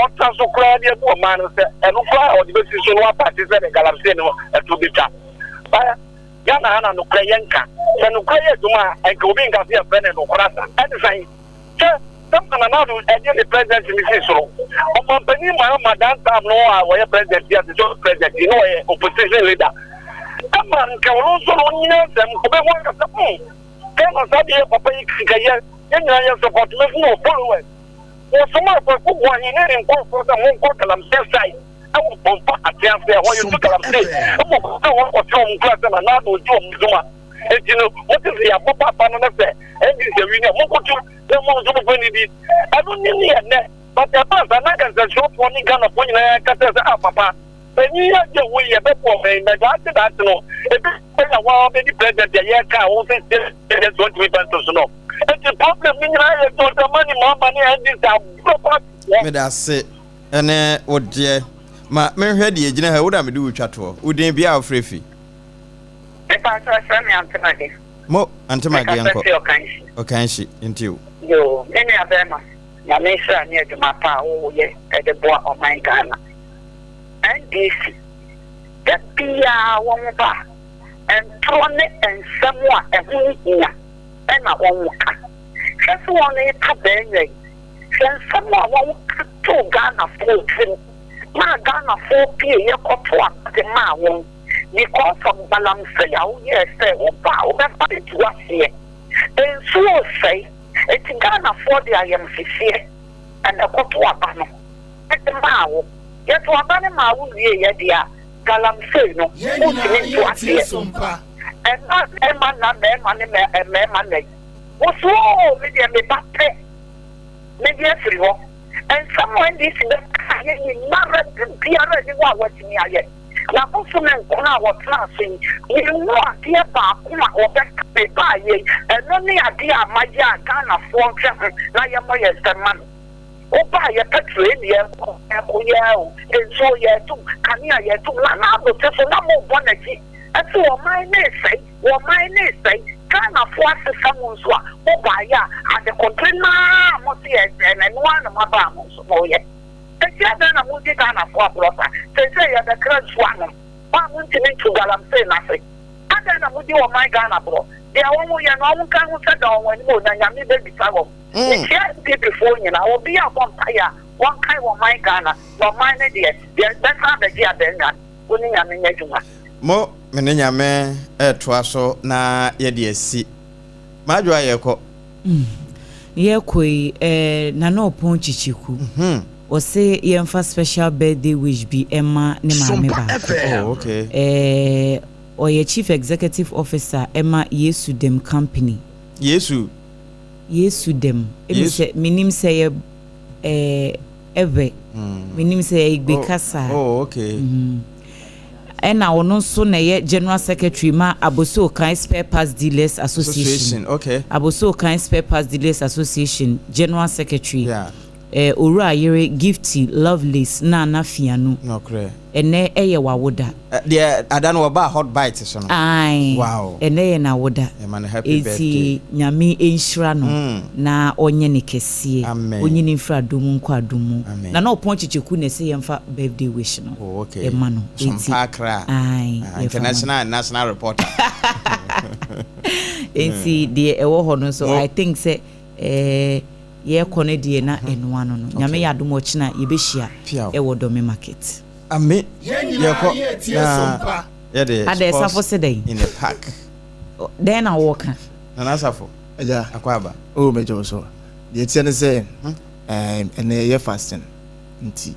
ɔtra so koraa de abu ɔman no sɛ ɛno koraa a ɔde bɛsi so no apate sɛ ne galamsey no ɛto bɛtwa. Ghana ha na nokorɛ yɛnka sɛ nokorɛ yɛ adwuma a ɛnka obi nka sɛ yɛfrɛ no nokorɛ asa ɛne sɛn? Sɛ sɛ Nana Addo ɛde ne president no si so no, ɔmanpanin Mahama that time no a ɔyɛ president yi ase sɛ ɔyɛ president yi na ɔyɛ opposition leader. Ɛma nka ɔno nso no ɔnyina nsɛm ɔbɛhu aka sɛ hmm Ghana saa deɛ papa yi nka yɛ yɛn nyinaa yɛ support me nso wɔ followers. Wɔsoma Kwaku Boahen ne ne nkurɔfoɔ sɛ monkɔ galamsey site ɛwɔ Bomfa Atease ɛhɔ yɛtu galamsey ɛwɔ kɔsɛ wɔn kɔkyerɛ wɔn nkura sɛ Nana Addo ɔgye wɔn adwuma. Enti no, mote sɛ yɛabɔ paapa no na sɛ NDC awi no a, monkotu na mo nso momfa nnidi. Ɛno ne ne ɛnnɛ. But ɛbaa saa na anka nsɛnkyerɛwfoɔ ne Ghanafoɔ nyinaa ka kyerɛ sɛ, ah papa, panyin yi agye wo yi, ɛbɛboa ɔman yi. Na daakye daakye no, ebi bɛyɛ a woara bɛdi president a yɛreka a wo sɛ president wɔntumi mfa nto so no. Enti problem no nyinaa yɛ John Dramani Mahama ne NDC aborɔ party foɔ. Meda ase ne wo deɛ. Ma menhwɛ deɛ ɛgyina ha, wo na mede wo twa toɔ. Wo din, bea a wofrɛ fi. Mepakyɛw ɛfrɛ me Ante Mage. Mo, Ante Mage Mekasa yɛnkɔ. fi Ɔkanhyi. Ɔkanhyi, nti o. Yoo, me nua bɛɛma, Nyame nhyira ne adwuma pa a wo yɛ de boa ɔman Ghana. NDC, da biaa wɔn ba a, ntorɔ ne nsɛm a ɛho nhia na wɔn ka. Hwɛ se wɔn reka bɛɛnwa yi, hwɛ nsɛm a wɔn ka too Ghanafoɔ tirim maa Ghanafoɔ pieeɛ kɔtoo aba de maa wɔn. Because of galamsey a woyɛɛ sɛ woba a wobɛfa atu aseɛ. Nsuo resɛe nti Ghanafoɔ de ayamhyehyeɛ na ɛkɔto aba no de maa wo. Yɛto aba no maa wo wieeɛ deɛ a, galamsey no Yɛn wontumi nyinaa nto yɛretie aseɛ. Sompa. Ɛmma mmarima nna mmarima ne mmarima nna yi. Wo so oo me deɛ me ba pɛ mɛyi afiri hɔ. Nsɛm a NDC bɛkaeɛ nyinara biara nni hɔ a wɔatumi ayɛ. Na bosome nkron a wɔtenaa ase yi, menhuu adeɛ baako a wɔbɛka mebaeɛ yi, ɛno ne adeɛ a mayɛ a Ghanafoɔ nhwɛ ho na yɛmmɔ yɛn nsam mma me. Wobaeɛ petrol ɛnni ɛrekɔ ɛrekɔ yi ara o, nsuo yɛretom, kanea yɛretom, Nana Addo te so na mobɔ n'akyi se ɔman no resɛe, ɔman no resɛe, Ghanafoɔ asesa mo nso a mobaeɛ a adekodeɛ no ara a mose yɛresɛe no ɛno ara na moaba a mo nso moreyɛ. Enti adɛn na modi Ghanafoɔ aborɔ saa? Seesei yɛbɛkra nsuo anom, mo a montumi ntu galamsey no ase. Adɛn na modi ɔman Ghana borɔ? Deɛ wɔn yɛ no wɔn nka ho sɛ da wɔn anim o, na Nyame bɛbisa wɔn. Mekyia NPP foɔ nyinaa, obiara bɔ mpaeɛ a wɔnkae ɔman Ghana, na ɔman no deɛ yɛbɛsan abɛgye abɛnwa no. Wo ne Nyame nyɛ adwuma. Mo me ne Nyame retoa so na yɛde asi. M'adwoa yɛkɔ. Yɛkɔ yi eh, Nana Ɔpɔn Kyekyeku, ɔse yɛmfa special birthday wish bi mma ne maame Sompa baako. FM. Oh, okay. Eh, ɔyɛ Chief Executive Officer ma Yesu Dem Company. Yesu. Yesu Dem. Emi Yesu. sɛ, menim sɛ yɛ eh, Ewe. Menim sɛ ɛyɛ Igbe Oh, kasa. oh, okay. Ɛna ɔno nso na ɛyɛ General Secretary ma Abossey Okai Spare Parts Dealers Association. Association, okay. Abossey Okai Spare Parts Dealers Association General Secretary. Yeah. Owura yere Gifty Lovelace Nana Fianu. Nokorɛ. Ɛnɛ ɛyɛ w'awoda. Deɛ ada no wɔbaa Hot Bite so no. Ae. Wow. Ɛnɛ yɛ n'awoda. Yɛma no happy birthday. Enti Nyame nhyira no na ɔnyɛ no kɛseɛ. Amen. Ɔnyi no mfiri adom mu nkɔ adom mu. Amen. Nana Ɔpɔn Kyekyeku na ɛsɛ yɛmfa birthday wish no Oh, okay. ma no. Enti, Sompa Accra. Ae, Ah, yɛmfa ma no. international and national reporter. Enti deɛ ɛwɔ hɔ no nso, Mo. I think sɛ eh, yɛkɔ no deɛ na ɛnoa no no. Nyame yɛ adom ɔkyena yɛbɛhyia Piaw. ɛwɔ Dome Market. Ame yɛkɔ na yɛde Ada sports Ɛsafo se dɛn? in the park. Dɛn na wɔka? Nana Asafo. Agya. Akɔ aba. Oh, mɛgye wo so. Deɛ ɛteɛ ne sɛ, ɛnɛ yɛyɛ fasting nti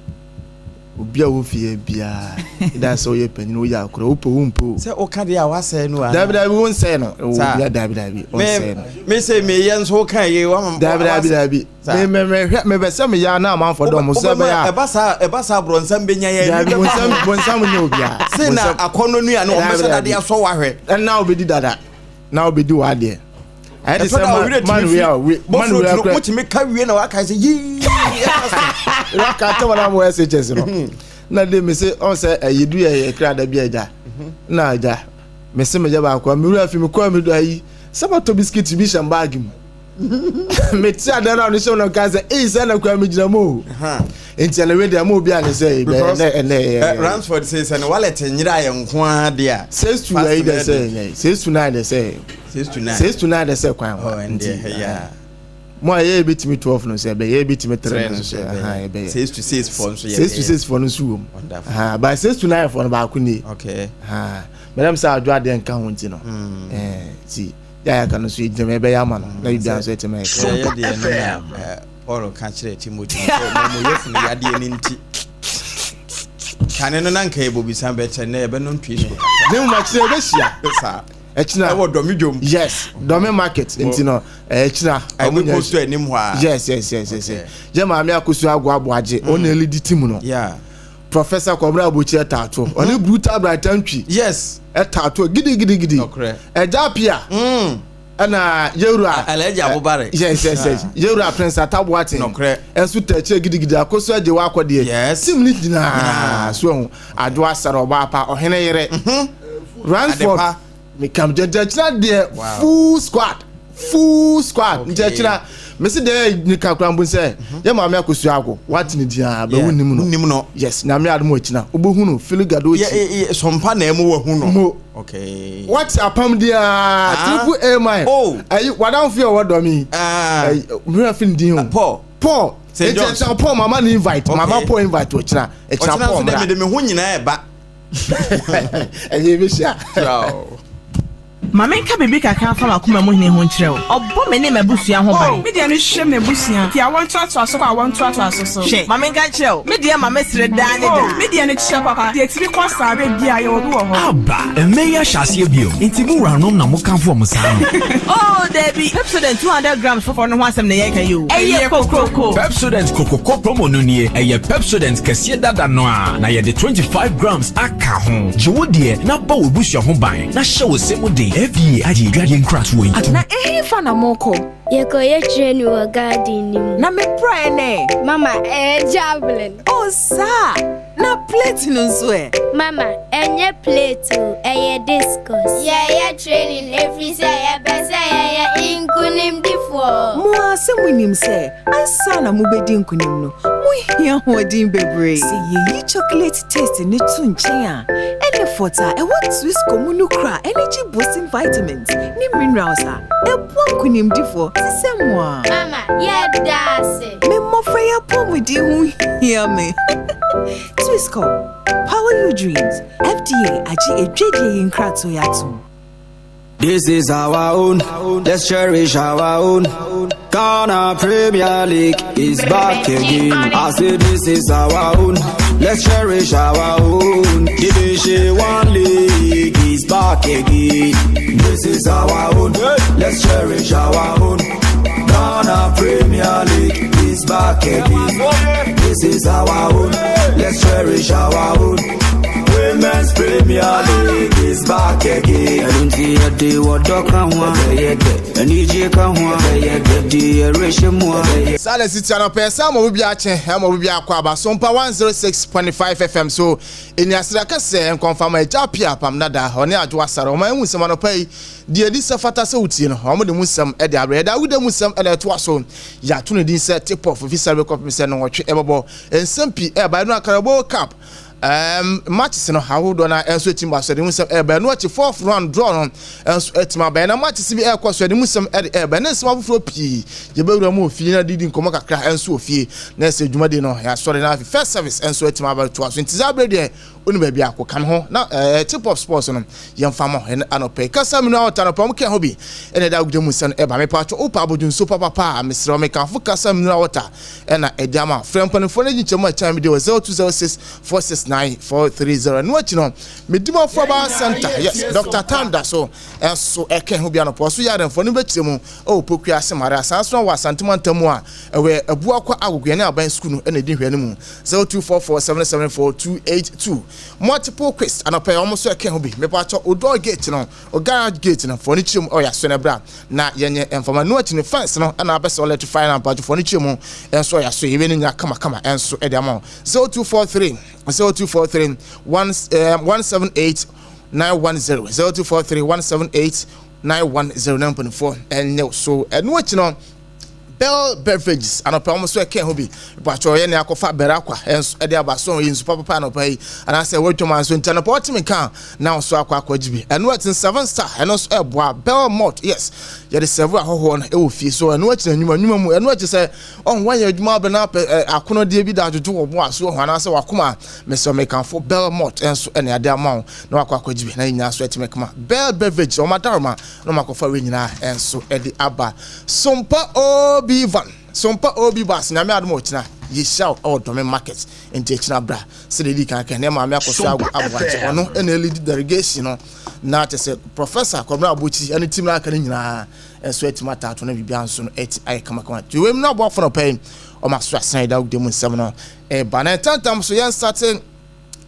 obi a wɔ fie biara ɛda sɛ woyɛ panyin woyɛ akora wopɛ wo mpo. Sɛ woka deɛ a wasɛe no ana? Dabi dabi wo nsɛe no. Obi a dabi dabi ɔnsɛe no. Me sɛ meyɛ nso woka yie wama. Dabi dabi dabi. Me me me hwɛ me bɛ sɛ meyɛ na amanfo dɔm sɛ bɛyɛ a. Ɛba saa ɛba saa borɔnsam bɛnya yɛ. Dabi bonsam bonsam nyɛ obiara. Sɛ na akɔnnɔ nua no ɔmbɛhyɛ dade asɔ wahwɛ. Ɛna wobɛdi dada na wobɛdi w'adeɛ. Ɛyɛ te sɛ man wei a we man wei akora. Wotumi ka wie na waka sɛ yii. Waka tɛm na mo SHS no. Na de me se ɔn sɛ ɛyɛ du yɛ yɛ kra da bi agya. Na agya me se me yɛ baako a me wura fi me kɔ me do ayi sɛ matɔ bisikiti bi hyɛ baagi mu. Me te adan na ɔno hyɛ no ka sɛ eyi sɛ na kura me gyina mu o. Nti ɛna wei deɛ mo obi a ne sɛ ɛnɛ ɛnɛ. Ransford sɛ sɛ ne wallet nyera yɛ nko ara deɛ a. 6 to ayi dɛ sɛ ɛnyɛ 6 to 9 dɛ sɛ. 6 to 9. 6 to 9 dɛ sɛ kwan wa. Nti mo a yɛ ebi tumi 12 no sɛ ɛbɛyɛ ebi tumi 3 no nso sɛ ɛbɛyɛ. 6 to 6 fɔ nso yɛ. 6 to 6 fɔ no nso wɔ mu. By 6 to 9 fɔ no baako nie. Okay. Mɛdɛm sɛ adwo adeɛ nka ho nti no. Ti yɛ ayɛ ka no nso egyina mu ɛbɛyɛ ama no na bibi nso ɛtɛmɛ yɛ. Sɛ yɛ deɛ no na Paul ka kyerɛ Timothy sɛ ɔmɔmɔyɛfo no yadeɛ no nti kane no na nka yɛbɔ bisa bɛkyɛ nnɛ yɛbɛnom twi so. Ne mu akyerɛ yɛbɛhyia. Saa. Ɛkyina. Ɛwɔ Dɔme dwom. Yes, Dɔme market nti no ɛkyina. Ɛwɔ post anim hɔ a. Yes. Yɛ maame Akosu Ago Aboagye ɔna ɛlidi team no. Yeah. Professor Kwabena Abokyire ɛtaato ɔne Brutal Brighton Twi. Yes. Ɛtaato gidigidigidi. Ɔkorɛ. Ɛgya Pia. Ɛna Yewura. Alhaji Abubare. Yes. Yewura Prince Ataboaten. Nɔkorɛ. Ɛnso tɛkyerɛ gidigidi Akosu agye wakɔ deɛ. Yes. Team ne nyinaa so ɛho Adwo Asare ɔbaapa ɔhene yere. Ransford. Mekam gyɛnkyɛnkyerɛ deɛ full squad full squad nkyɛnkyerɛ mesi deɛ yɛ nika kura mbo sɛ yɛ maame Akosua Ago wate ne din a bɛ wo nim no nim no yes Nyame adom akyina wobɛhu no Philip Gadochi yɛ sɔmpa na ɛmu wahu no mo okay wate apam din a triple A man oh ɛyi wadamfo yɛ ɔwɔ dɔm yi ɛyi mmerɛ fi ne din o Paul Paul nkyɛnkyɛn Paul mama ne invite mama Paul invite ɔkyina ɛkyina Paul mra ɔkyina nso dɛ mede me ho nyinaa ɛba ɛyɛ ebi hyia. Ma menka biribi kakra mfa m'akoma mu hene ho nkyerɛ wo. Ɔbɔ me ne m'abusua ho ban. Oh, me deɛ no hwɛ m'abusua. Fi awo ntoatoaso kɔ awo ntoatoaso so. Hwɛ, ma menka nkyerɛ wo, me deɛ ma mesere daa ne daa. Oh, me deɛ no kyerɛ papa. Deɛ ɛtumi kɔ saa berɛ biara, yɛwɔ bi wɔ hɔ. Aba! Mmɛ yi ahyɛ aseɛ bio, nti mo wuranom na mokamfo wɔn saa no? Oh, dabi! Pepsodent 200 grams foforɔ no ho asɛm na yɛreka yi o. Ɛyɛ kokroko! Pepsodent Kokroko promo no nie, ɛyɛ Pepsodent kɛseɛ dada no ara, na yɛde 25 grams aka ho. Gye wo deɛ na bɔ w'abusua ho ban, na hyɛ wo se mu den. FDA agye adwadeɛ nkratoɔ yi atom. Na ɛhefa na morekɔ? Yɛkɔyɛ training wɔ garden no mu. Na me praeɛ no ɛ? Mama, ɛyɛ javelin. Oh, saa! Na plate no nso ɛ? Mama, ɛnyɛ plate o, ɛyɛ discus. Yɛyɛ training ɛfiri sɛ yɛpɛ sɛ yɛyɛ nkonimdifoɔ. Mo ara sɛ munim sɛ ansa na mubedi nkonim no, muhia ahoɔden bebree. Sɛ yeyi chocolate taste no to nkyɛn a, Enefort a ɛwɔ Twisco mu no kura energy boosting vitamins ne minerals a ɛboa nkonimdifoɔ te sɛ mo a. Mama, yɛda ase. Me mmɔfra yi apɔwmuden ho hia me. Twisco, power your dreams. FDA agye adwadie yi nkratoɔ yi atom. This is our own, let's cherish our own. Ghana Premier League is back again. I say this is our own, let's cherish our own. Division One League is back again. This is our own, let's cherish our own. Ghana Premier League is back again. This is our own, let's cherish our own. Women's Premier League is back again. Ɛno nti yɛde wɔdɔ ka ho a ɛbɛyɛ dɛ, anigye ka ho a ɛbɛyɛ dɛ, de yɛrehyɛ mu a ɛbɛyɛ. Saa na ɛsi tia no pɛɛ sɛ ama obi biara kye, ama obi biara kɔ aba. Sompa 106.5 FM so, ɛni aseda kɛsɛ nkɔmfama Agya Appiah Apam Dada, ɔne Adwo Asare, ɔma yɛhu nsɛm anɔpa yi, deɛ ɛdi sɛ fata sɛ wotie no, wɔn de mu nsɛm de abrɛ. Yɛde awoda mu nsɛm na ɛtoa so, yɛato ne din sɛ Tip Off, ɛfiri sɛ rekɔpem sɛ nnɔnwɔtwe ɛbɛbɔ. Nsɛm pii ɛreba, ɛno Carabao Cup, Um, matches no ahodoɔ no nso atumi ba so ɛde mu nsɛm ɛreba. Ɛno akyi fourth round draw no nso atumi aba. Ɛna matches bi ɛrekɔ so ɛde mu nsɛm ɛde ɛreba. Ɛne nsɛm afoforɔ pii yɛbɛwura mu wɔ fie na didi nkɔmmɔ kakra nso wɔ fie na ɛsɛ dwumadi no yɛasɔre na afei first service nso atumi aba toa so. Nti saa berɛ deɛ wonim baabi a kɔka me ho na ɛɛ tip of sports no yɛmfa mɔ ɛne anɔpɛ yi. Kasa menu a ɔta anɔpɛ wɔn kɛn ho bi ɛna ɛda agudie mu nsɛm no ɛba. Mepatwo wopa abodwo nsuo papapa a mesrɛ wo mekamfo kasa menu a ɔta ɛna ɛde ama. Frɛ mpanimfoɔ no agyi nkyɛmu a ɛkyɛn me deɛ wɔ 0206 469 430. Ɛno akyi no medimafo aba center, yes, Dr. Tan da so ɛnso ɛkɛn ho bi anɔpɛ. Ɔso yɛ adɛmfoɔ no bɛkyerɛ mu ɛwɔ Pokua ase Mare asan so wɔ Asante mantam mu a ɛwɔ Abuakwa Agogoɛ ne Aban sukuu no ɛna ɛdi nhwɛ no mu. 0244 774 282. Multiple quiz anɔpɛ yi wɔn nso ɛka ho bi. Mepakyɛ o door gate no, o garage gate no, fɔ ne kyerɛ mu ɔyɛ aso no bra na yɛnyɛ mfama. No akyi no fence no ɛna abɛsɛ electrify na mpakyɛ fɔ ne kyerɛ mu ɛnso ɔyɛ aso yɛbɛ ne nyina kama kama ɛnso ɛde ama wo. 0243 0243 1 178 910 0243 178 910 na mpanimfoɔ ɛnyɛ so. Ɛno akyi no Bell Beverages anɔpa wɔn nso ɛka ho bi. Mpatsɔ yɛ ne akɔfa bɛrɛ akwa ɛnso ɛde aba so yɛ nsu papapa anɔpa yi anaasɛ ɛwɔ dwom nso nti anɔpa wɔtumi ka na nso akɔ akɔgye bi. Ɛno ɛte seven star ɛno nso ɛboa Bell Malt, yes, yɛde sɛvo ahɔhoɔ no ɛwɔ fie so. Ɛno akyi na nnwuma nnwuma mu ɛno akyi sɛ ɔho wayɛ adwuma abɛ na apɛ ɛ akonodeɛ bi da adwodwo wɔ bo aso ɔho anaasɛ wakoma mesɛ mekanfo Bell Malt ɛnso ɛne ade ama wo na wakɔ akɔgye bi na nyinaa so ɛtumi kama. Bell Beverage wɔn adaroma na wɔn akɔfa wei nyinaa nso de aba. Sompa Obi Van, Sompa Obi Bus, Nyame adom a ɔkyena yɛhyia wo wɔ Dome Market, nti ɛkyena bra. Sɛdeɛ ɛdi kan kan ne maame akɔso ago aboakye, ɔno ɛna ɛlidi delegation no, na kyɛ sɛ Professor Kwabena Abokyi ɛne team no aka no nyinaa nso atumi ataato na biribiara nso no ɛti ayɛ kamakama. Nti wei mu no aboafo no pɛn, wɔn aso asan ɛda wode mu nsɛm no ɛba. Na ntantam so yɛn nsate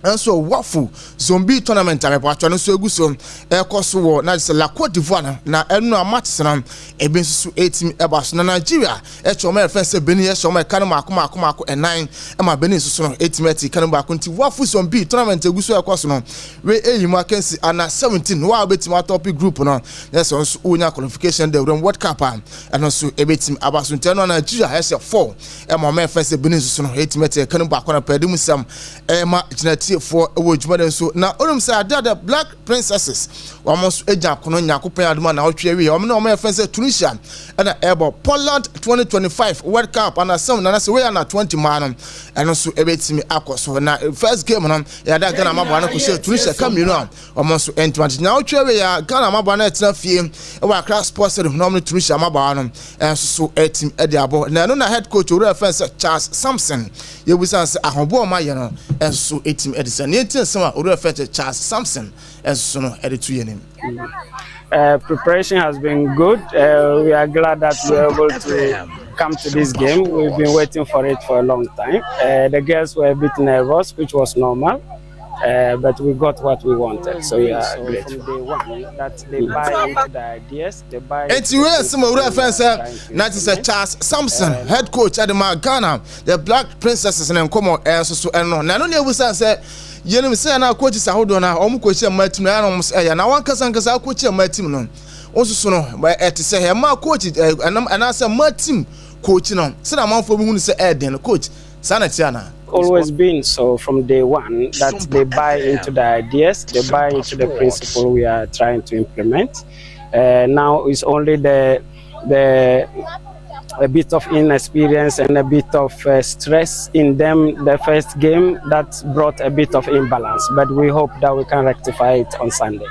nso wafu zombie tournament a mepatwa no nso egu so ɛkɔ so wɔ na sɛ La Cote d'Ivoire no na ɛno a matches no ebi nso so etimi ɛba so na Nigeria ɛkyɛ wɔn ɛfɛn sɛ Benin ɛhyɛ wɔn ɛka no mako mako mako ɛnan ɛma Benin nso so no etimi ɛte ka no baako nti wafu zombie tournament egu so ɛkɔ so no we eyi mu akansi ana 17 wa obetimi atɔpi group no na ɛsɛ nso wonya qualification de wuram World Cup a ɛno nso ebetimi aba so nti ɛno a Nigeria ɛhyɛ 4 ɛma wɔn ɛfɛn sɛ Benin nso so no etimi ɛte ka no baako na pɛɛ de mu sɛm ɛma gyinatiefoɔ wɔ adwuma no nso na onim sɛ ade a Black Princesses wɔn nso gya akono Nyankopɔn adom a na ɔtwe awie wɔn ne wɔn yɛ fɛn sɛ Tunisia ɛna ɛbɔ Poland 2025 World Cup anasɛm na nasɛ wei ana 20 maa no ɛno nso ɛbɛtumi akɔ so na first game no yɛada Ghana amaboa no kɔhyɛ Tunisia ka mmienu a wɔn nso ntoma nti na ɔtwe awie a Ghana amaboa no ɛtena fie ɛwɔ Accra Sports Stadium na wɔn ne Tunisia amaboa no ɛnso so ɛtumi ɛde abɔ na ɛno na head coach owura fɛn sɛ Charles Sampson Yɛbisa sɛ ahoboa a wɔayɛ no nso so tumi de sɛn? Nea enti nsɛm a Owura Fɛkyɛ Charles Sampson nso no de to yɛn anim. Preparation has been good. We are glad that we are able to come to this game. We've been waiting for it for a long time. The girls were a bit nervous, which was normal. But we got what we wanted, so we are grateful. From day one, that they buy into the ideas, they buy. Enti wei asɛm a owura fɛn sɛ na te sɛ Charles Sampson head coach ɛde ma Ghana the Black Princesses ne nkɔmɔ ɛnso so ɛno na ɛno ne ebusa sɛ yɛnim sɛ na coaches ahodoɔ no a wɔn coach mmaa team no ɛyɛ na wɔn ɛyɛ na wɔn ankasa ankasa coach mmaa team no wɔn nso so no ɛte sɛ mmaa coach ɛnam ɛnaasɛ mmaa team coach no sɛ na amanfoɔ bi hu no sɛ ɛɛden no coach saa na ɛte anaa. Always been so from day one that they buy into the ideas, they buy into the principle we are trying to implement. Now it's only the the a bit of inexperience and a bit of stress in them the first game that brought a bit of imbalance, but we hope that we can rectify it on Sunday.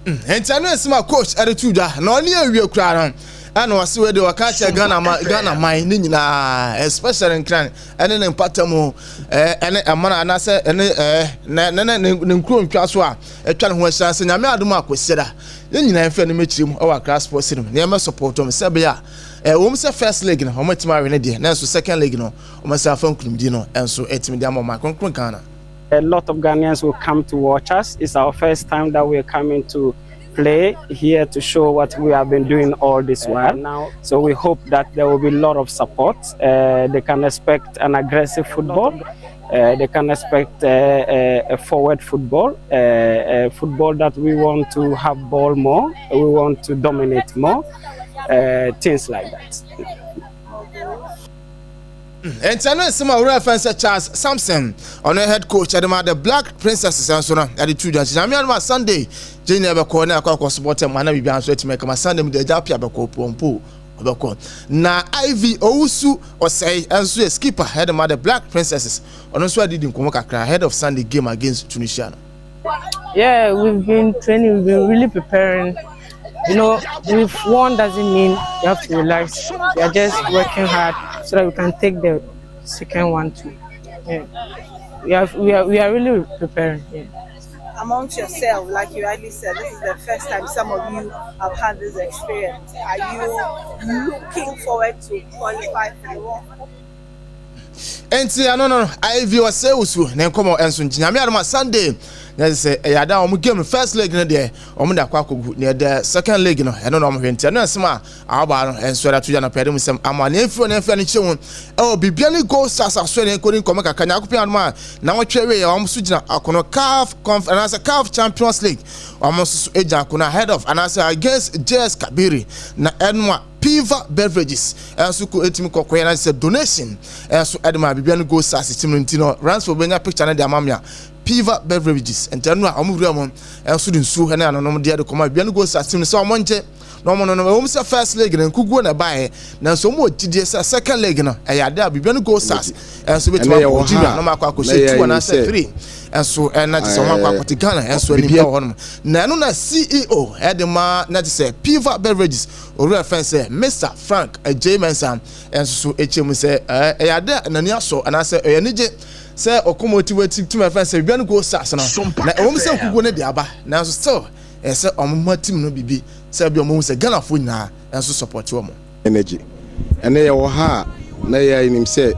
Nti ɛno nsɛm a coach ɛde to dwa na ɔne awie koraa no ɛna ɔse wei de ɔka kyerɛ Ghana ma Ghana man ne nyinaa, especially Nkran ɛne ne mpata mu ɛne ɛmana anaasɛ ɛne ɛɛ ne ne ne ne nkuro ntwa so a atwa ne ho ahyia sɛ Nyame adom a Kwasiada yɛn nyinaa mfɛ no mɛkyerɛ mu ɛwɔ Accra Sports Stadium na yɛmɛ support wɔn sɛ ɛbɛyɛ a ɛwɔ mu sɛ first leg no wɔn atumi awe ne deɛ nanso second leg no wɔn asan afa nkunimdi no nso atumi de ama wɔn akronkron Ghana. A lot of Ghanaians will come to watch us. It's our first time that we're coming to play here to show what we have been doing all this while. Now, so we hope that there will be a lot of support. They can expect an aggressive football. They can expect a forward football, a football that we want to have ball more, we want to dominate more, things like that. Nti ɛno nsɛm a owura fɛn sɛ Charles Sampson, ɔno head coach ɛde ma the Black Princesses, nso no ɛde tu dwa. Nti Nyame adom a, Sunday gye nyina bɛkɔ ne akɔ support mu ana biribiara nso atumi ɛkama. Sunday mu de agya apia bɛkɔ pompo ɔbɛkɔ na Iv Owusu Ɔsɛe nso yɛ skipper ɛde ma the Black Princesses. Ɔno nso adidi nkɔmɔ kakra ahead of Sunday game against Tunisia no. Yeah, we've been training, we've been really preparing. We've won doesn't mean you have to relax. We are just working hard so that we can take the second one too. Yeah. We are really preparing. Yeah. Amongst yourself, like you rightly said, this is the first time some of you have had this experience. Are you looking forward to qualify for the World Cup? Nti ɛno no Iv Ɔsɛ Wusu ne nkɔmɔ nso. Nti Nyame adom a, Sunday na sɛ ɛyɛ ada a wɔn game no, first leg no deɛ, wɔn de akɔ akɔgu na ɛdɛ second leg no, ɛno na wɔn hwɛ. Nti ɛno ɛsɛm a awaba no nso ɛde ato gya no pɛɛ de mu sɛm ama ne mfiri ne mfiri ne kyerɛ mu ɛwɔ Bibiani Gold Stars aso ne nkɔdi nkɔmɔ kakra. Nyakopɔn adom a, na wɔtwe wei wɔn nso gyina akono CAF conf anaasɛ CAF Champions League. Wɔn nso so gyina akono ahead of anaasɛ against JS Kabylie, na ɛno a Piva Beverages ɛnso ko etimi kɔkɔɛ na sɛ donation ɛnso ɛde ma Bibiani Gold Stars team no. Nti no Ransford bɛnya picture no de ama me a Piva Beverages. Nti ɛno a wɔn wura mu ɛnso de nsuo ɛne anonom deɛ de kɔma Bibiani Gold Stars team no sɛ wɔn ngye na wɔn no no ɛwɔm sɛ first leg no nkuguo na ɛbaeɛ, nanso wɔn wɔ gyidie sɛ second leg no ɛyɛ ade a Bibiani Gold Stars ɛnso bɛtumi akɔ Algeria na wɔn akɔ akɔhyɛ two anaasɛ three ɛnso ɛna kyerɛ sɛ wɔn akɔ akɔte Ghana ɛnso anim ɛwɔ hɔnom. Na ɛno na CEO ɛde ma na kyerɛ sɛ Piva Beverages, owura fɛn sɛ Mr Frank Adjei Mensah, ɛnso so ɛkyɛ mu sɛ ɛyɛ ade a n'ani asɔ anaasɛ ɛyɛ anigye sɛ ɔkɔmɔti wati tumi fɛn sɛ Bibiani Gold Stars no, na ɛwɔ mu sɛ nkuguo no de aba, nanso still ɛyɛ sɛ ɔmo ma team no bibi sɛ ebi ɔmo hu sɛ Ghanafoɔ nyinaa ɛnso support wɔn. Energy ɛnɛ yɛwɔ ha a, na yɛnim sɛ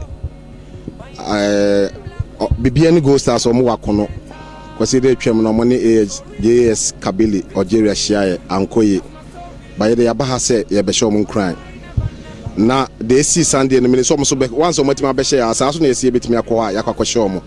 Bibiani Gold Stars ɔmo wɔ akono kwasi de atwam na ɔmo ne AS JS Kabylie Algeria hyiaeɛ ankɔ yie ba. Yɛde yɛaba ha sɛ yɛbɛhyɛ ɔmo nkuran na deɛ esi Sunday no mene sɛ ɔmo so bɛ once ɔmo atumi abɛhyɛ yɛ saa so na yɛsi yɛbɛtumi akɔ hɔ a yɛakɔ akɔhyɛ ɔmo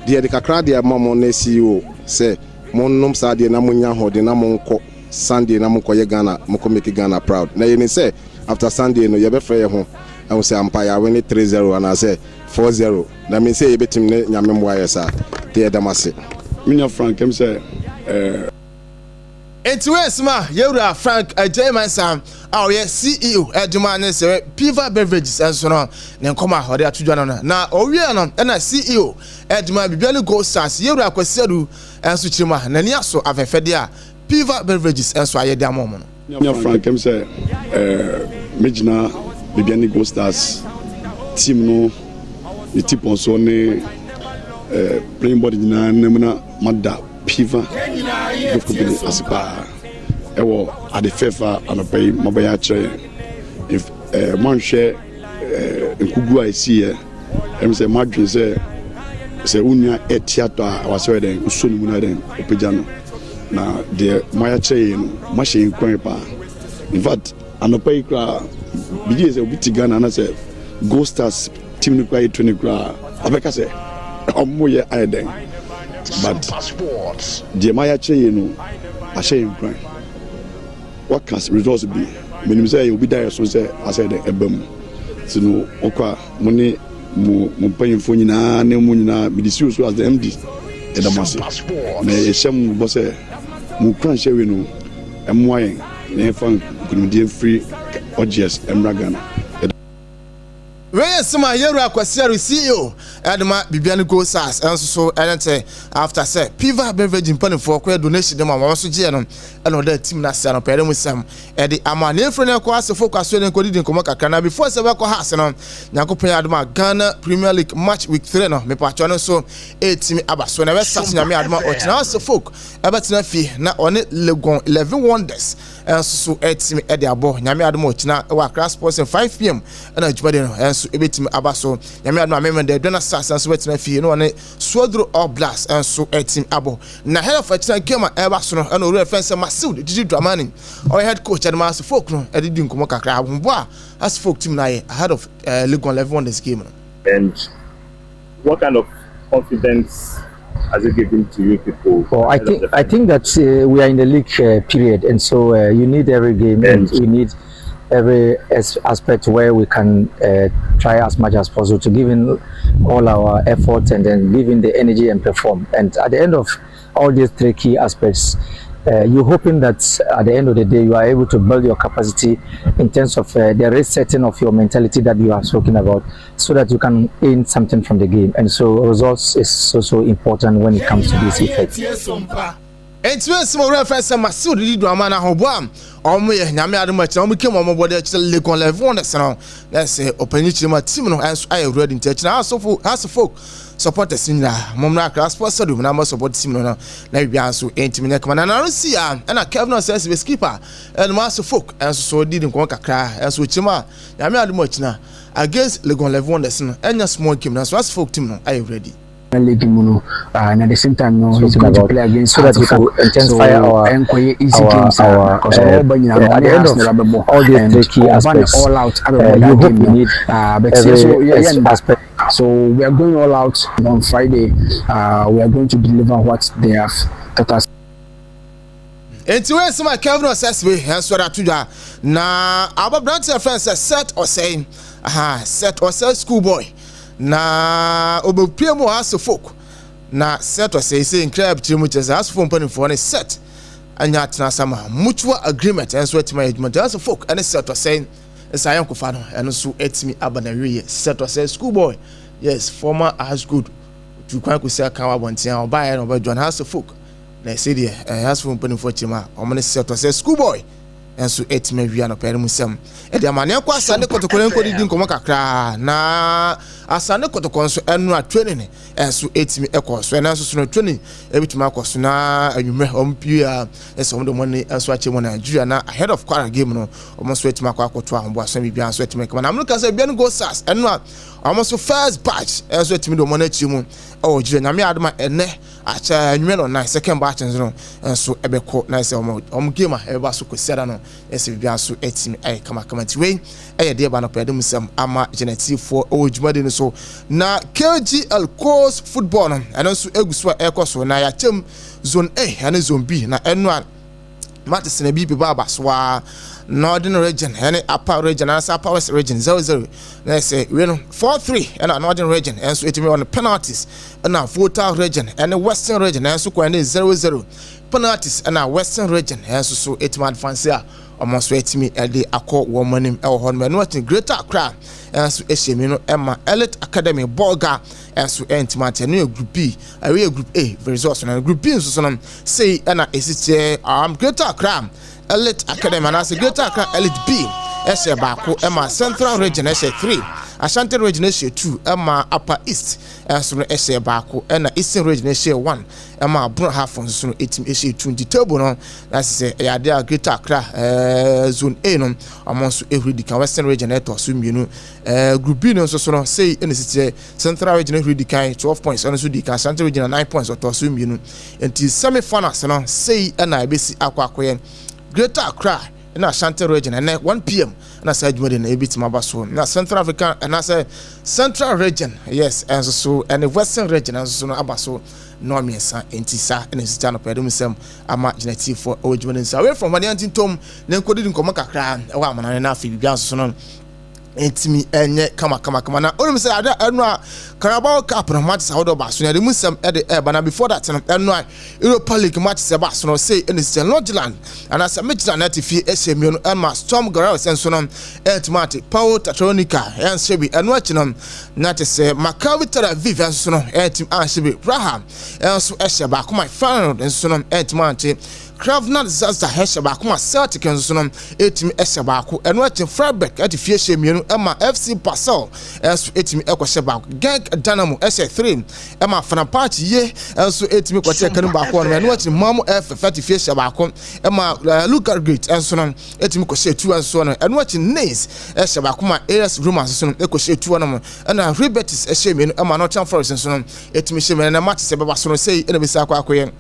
deɛ yɛde kakra deɛ ma mo na CEO sɛ monnom saa deɛ na monya ahoɔden na monkɔ Sunday na monkɔyɛ Ghana, monkɔ make Ghana proud. Na yɛnim sɛ after Sunday no yɛbɛfrɛ yɛ ho ɛho sɛ ampa yɛawe ne 3-0 anaasɛ 4-0, na men sɛ yɛbɛtumi ne Nyame mmoa yɛ saa de yɛda mo ase. Menya Frank ɛm sɛ ɛɛ. Nti wei nsɛm a yɛwura Frank Adjei Mensah a ɔyɛ CEO adwuma ne sɛ Piva Beverages nso no ne nkɔmɔ a ɔde ato dwa no, na ɔwie no ɛna CEO adwuma Bibiani Gold Stars, yɛwura Kwasi Adu, nso kyerɛ mu a n'ani aso afɛfɛdeɛ a Piva Beverages nso ayɛ de ama wɔn no. Menya Frank ɛm sɛ ɛɛ megyina Bibiani Gold Stars team no ne tipɔn ne ɛɛ playing body nyinaa nam na mada Piva Beverage Company ase paa ɛwɔ ade fɛfɛ a anɔpa yi mabɛyɛ akyerɛ yɛn. Ɛɛ moanhwɛ ɛɛ nkugu a esi yɛ ɛm sɛ moadwene sɛ wo nua ɛte atɔ a ɛwɔ sɛ ɔyɛ dɛn wosɔ ne mu na dɛn ɔpagya no, na deɛ moayɛ akyerɛ yɛn no moahyɛ yɛn nkuran paa. In fact, anɔpa yi koraa bigye sɛ obi te Ghana na sɛ Gold Stars team no koraa yɛ training koraa ɔbɛka sɛ ɔmo yɛ ayɛ dɛn, but deɛ moayɛ akyerɛ yɛn no ahyɛ yɛn nkuran. Waka results bi menim sɛ obi da yɛ so sɛ asɛ dɛ ɛba mu nti no ɔkɔ a mo ne mo mpanyinfoɔ nyinaa ne mo nyinaa mede si so as the MD yɛda mo ase na yɛhyɛ mo bɔ sɛ mo kura nhyɛ wei no ɛmmoa yɛn na yɛmfa nkonimdie mfiri Algiers mmra Ghana. Wei yɛ nsɛm a yɛwura Kwasi Adu, CEO ɛde ma Bibiani Gold Stars, ɛnso so ɛne te after sɛ Piva Beverage mpanimfoɔ kɔyɛ donation de ma wɔn nso gyeɛ no ɛna ɔda team no ase anɔpɛ ɛde mu sɛm ɛde ama ne efiri ne kɔ asefo kɔ aso ne nkɔdidi nkɔmɔ kakra. Na before sɛ bɛkɔ ha ase no, Nyankopɔn yɛ adom a, Ghana Premier League match week 3 no mepatwɔ no nso ɛtumi aba so na ɛbɛsa so. Nyame adom a, ɔkyena asefo ɛbɛtena fie na ɔne Legon 11 Wonders. nso so atumi de abɔ. Nyame adom a ɔkyena wɔ Accra Sports 5 p.m. ɛna dwumadi no nso ɛbɛtumi aba so. Nyame adom a Memenda Aduana Stars nso bɛtena fie na wɔne Swedru All Blacks nso atumi abɔ. Na ahead of ɛkyena game a ɛba so no, ɛna owura fɛn sɛ Masoud Didi Dramani, ɔyɛ head coach ɛde ma Hearts of Oak no, ɛde di nkɔmmɔ kakra ahoboa a Hearts of Oak team no ayɛ ahead of Legon Eleven Wonders game no. And what kind of confidence has it given to you people? Well, I think that we are in the league period, and so you need every game, and we need every aspect where we can try as much as possible to give in all our effort and then give in the energy and perform. And at the end of all these three key aspects, you're hoping that at the end of the day you are able to build your capacity in terms of the resetting of your mentality that you have spoken about, so that you can gain something from the game. And so results is so so important when it comes to this effect. Nti nsɛm owura fɛn sɛ Masoud Didi Dramani ahoboa a ɔmo yɛ, Nyame adom akyerɛ ɔmo kɛm ɔmo bɔde akyerɛ Legon Eleven Wonders no, na sɛ ɔpanyin kyerɛ mu a, team no nso ayɛ ready. Nti akyerɛ Hearts of Oak supporters nyinaa, mo mmra Accra Sports Stadium na mo support team no, na biribiara nso ɛntumi nyɛ kama. Na nano si a ɛna Kevin Osei sɛ skipper ɛnum Hearts of Oak ɛnso so di nkɔmɔ kakra ɛnso kyerɛ mu a, Nyame adom akyina against Legon Eleven Wonders no, ɛnya small game na so Hearts of Oak team no ayɛ ready. League mu no, and at the same time no, he's going to play against so that we can intensify so our easy games our at the end of all these three key aspects, all out you hope you need but every so, yeah, aspect. So we are going all out on Friday. We are going to deliver what they have taught us. Nti wei nsɛm a Kevin Osei nso de ato dwa. Na aberante fɛn sɛ Seth Osei, aha, Seth Osei, school boy, na obɛpue mu wɔ Hearts of Oak. Na Seth Osei sɛ nkira kyerɛ mu kyerɛ sɛ Hearts of Oak mpanimfoɔ ne Seth anya atena sama mutual agreement nso atumi ayɛ adwuma. Nti Hearts of Oak ne Seth Osei nsa ayɛ nkofa no, ɛno nso atumi aba na wieɛ. Seth Osei, school boy, yes, former Ashgold, tu kwan kɔsi aka wɔ abɔnten a ɔbaeɛ na ɔbɛjoin Hearts of Oak. Na ɛsɛ deɛ ɛɛ Hearts of Oak mpanimfoɔ kyerɛ mu a, wɔn ne Seth Osei, school boy, nso atumi awia no pɛɛ no mu nsɛm ɛde ama ne nkɔ Asante Kɔtɔkɔ ne nkɔ didi nkɔmɔ kakraa. Na Asante Kɔtɔkɔ nso ɛnora training ɛnso ɛtumi ɛkɔ so. Ɛna nso so no training ɛbɛtumi akɔ so na anwummerɛ wɔn pie a ɛsɛ wɔn de wɔn ani nso akyɛ mu Nigeria na ahead of Kwara game no, wɔn nso atumi akɔ akɔto ahoboaso biribiara nso atumi kama. Na amunu kasa bia no Gold Stars ɛno a wɔn nso first batch ɛnso atumi de wɔn akyi mu ɛwɔ Nigeria. Nyame adoma ɛnɛ akyɛ anwummerɛ no nan second batch nso no nso ɛbɛkɔ na sɛ wɔn game a ɛbɛba so kɔsiada no, ɛsɛ biribiara nso atumi ayɛ kamakama. Nti wei ɛyɛ deɛ ba no pɛɛ de mu nsɛm ama gyinatifoɔ ɛwɔ dwumadi no so. Na KGL Colts football no, ɛno nso egu so a ɛrekɔ so na yɛakyɛm zone A ɛne zone B. Na ɛno a matches na bi beba aba so a, Northern Region ɛne Upper Region anaasɛ Upper West Region 0-0, na ɛsɛ wei no 4-3 ɛna Northern Region ɛnso ɛtumi ɔno penalties. Ɛna Volta Region ɛne Western Region ɛnso kwan ne 0-0, penalties ɛna Western Region ɛnso so ɛtumi advance a ɔmo nso ɛtumi ɛde akɔ wɔn anim ɛwɔ hɔ nom. Ɛno akyi, Greater Accra ɛnso ɛhyɛ mi no ɛma Elite Academy Bolga ɛnso ɛntumi ate. Ɛno yɛ group B, ɛyɛ yɛ group A results no. Group B nso so no, sei ɛna ɛsi teɛ. Greater Accra Elite Academy anaasɛ Greater Accra Elite B ɛhyɛ baako ɛma Central Region ɛhyɛ 3, Ashanti Region ɛhyɛ 2 ɛma Upper East ɛnso no ɛhyɛ baako, ɛna Eastern Region ɛhyɛ 1 ɛma Brong Ahafo nso no ɛtumi ɛhyɛ 2. Nti table no na sɛ ɛyɛ adeɛ a Greater Accra zone A no, ɔmo nso ɛhuri di kan, Western Region ɛtɔ so mmienu. Group B no nso so no, sei ɛna ɛsi teɛ. Central Region ɛhuri di kan 12 points, ɛno nso di kan. Ashanti Region 9 points, ɔtɔ so mmienu. Nti semi finals no, sei ɛna ɛbɛsi akɔ akɔyɛ. Greater Accra ɛna Ashanti Region ɛnɛ 1 p.m. na saa adwuma de na ebitumi aba so. Na Central African anaasɛ Central Region, yes, ɛnso so ɛne Western Region ɛnso so no aba so 3:30. Nti saa ɛna nsita no pɛɛ de mu nsɛm ama gyinatifoɔ ɛwɔ adwuma no nsa. Away from hɔ ne yɛn ntom ne nkɔdidi nkɔmɔ kakra ɛwɔ amanane na afei biribiara nso so no ntumi ɛnyɛ kamakamakama. Na onim sɛ ade ɛno a Carabao Cup no matches ahodoɔ ba so na yɛde mu nsɛm ɛde ɛɛba. Na before that no, ɛno a Europa League matches ɛba so no, sei ɛna sɛ Nordsjælland anaasɛ Midtjylland ɛte fie ɛhyɛ mmienu ɛma Sturm Graz nso no ɛntumi ate. PAOK Thessaloniki ɛnhyɛ bi. Ɛno akyi no, na te sɛ Maccabi Tel Aviv nso no ɛntumi anhyɛ bi. Braga ɛnso ɛhyɛ baako ma Feyenoord nso no ɛntumi ante. Crvena Zvezda ɛhyɛ baako ma Celtic nso so no ɛtumi ɛhyɛ baako. Ɛno akyi, Freiburg ɛte fie hyɛ 2 ɛma FC Basel ɛnso ɛtumi ɛkɔhyɛ baako. Genk Dynamo ɛhyɛ 3 ɛma Fenerbahce yie ɛnso ɛtumi kɔkyɛ kanu baako no. Ɛno akyi, Malmo FF ɛte fie hyɛ baako ɛma Ludogorets ɛnso no ɛtumi kɔhyɛ 2 ɛnso no. Ɛno akyi, Nice ɛhyɛ baako ma AS Roma nso so no ɛkɔhyɛ 2 no, ɛna Real Betis ɛhyɛ 2 ɛma Nottingham Forest nso no ɛtumi hyɛ 2. Na match sɛ bɛba so no, sɛyi ɛna bɛsi akɔ akɔyɛ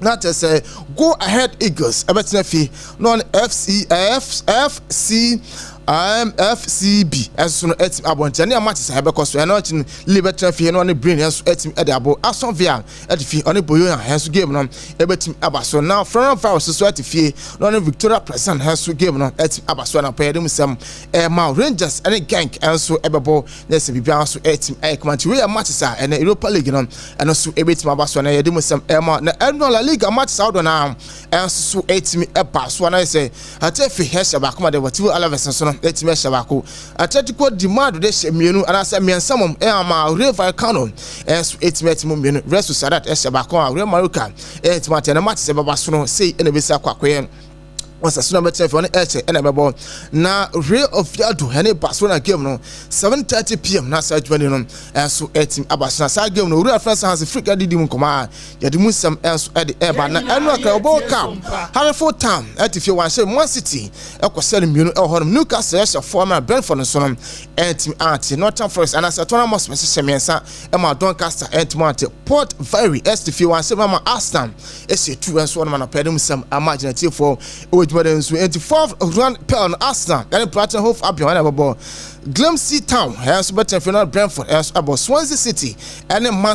na kyerɛ sɛ Go Ahead Eagles ɛbɛtena fie na ɔne FC F FC um, FCB ɛnso no ɛtumi abɔnten ne match sɛ ɛbɛkɔ so. Ɛno akyi no, Lille bɛtena fie na ɔne Brain ɛnso ɛtumi ɛde abo. Aston Villa ɛte fie, ɔne Bologna ɛnso game no ɛbɛtumi aba so, na Ferencvaros nso ɛte fie na ɔne Viktoria Plzen ɛnso game no ɛtumi aba so. Ɛna pɛyɛ de mu sɛm ɛma Rangers ɛne Genk ɛnso ɛbɛbɔ na ɛsɛ biribiara nso ɛtumi ɛyɛ kama. Nti wei yɛ matches a ɛnɛ Europa League no ɛno nso ɛbɛtumi aba so na yɛde mu sɛm ɛma. Na ɛno La Liga matches ahodoɔ na ɛnso so ɛtumi ɛba so na sɛ Getafe ɛhyɛ baako ma Deportivo Alaves nso no ɛtumi ɛhyɛ baako. Atletico de Madrid hyɛ 2 anaasɛ 3 mom ɛma Rayo Vallecano ɛnso ɛtumi 2. Real Sociedad ɛhyɛ baako a Real Mallorca ɛtumi atɛ. Na matches ɛbɛba so no, sei ɛna ɛbɛsi akɔ akɔyɛ. Osasuna bɛtena fie, ɔne Elche ɛna ɛbɛbɔ, na Real Oviedo ɛne Barcelona game no 7:30 p.m. na saa adwuma no ɛnso ɛtumi aba so. Na saa game no, owura frɛ sɛ Hansi Flick adidi mu nkɔmɔ a yɛde mu nsɛm ɛnso ɛde ɛba. Na ɛno akra ɔbɔ cup, Huddersfield Town ɛte fie wɔn Man City ɛkɔ sɛ no 2 ɛwɔ hɔnom. Newcastle ɛhyɛ 4 ma Brentford nso no ɛntumi ante. Nottingham Forest anaasɛ Tottenham Hotspur hyehyɛ 3 ɛma Doncaster ɛntumi ante. Port Vale ɛte fie wɔn ahyɛ ma Arsenal ɛhyɛ 2 ɛnso wɔn anɔpɛ de mu nsɛm ama agyinatiefoɔ ɛwɔ adwuma nso. Nti fourth round pel no, Arsenal ɛne Brighton Hove Albion ɛna ɛbɛbɔ. Grimsby Town ɛnso bɛtena fie na Brentford ɛnso ɛbɔ. Swansea City ɛne Man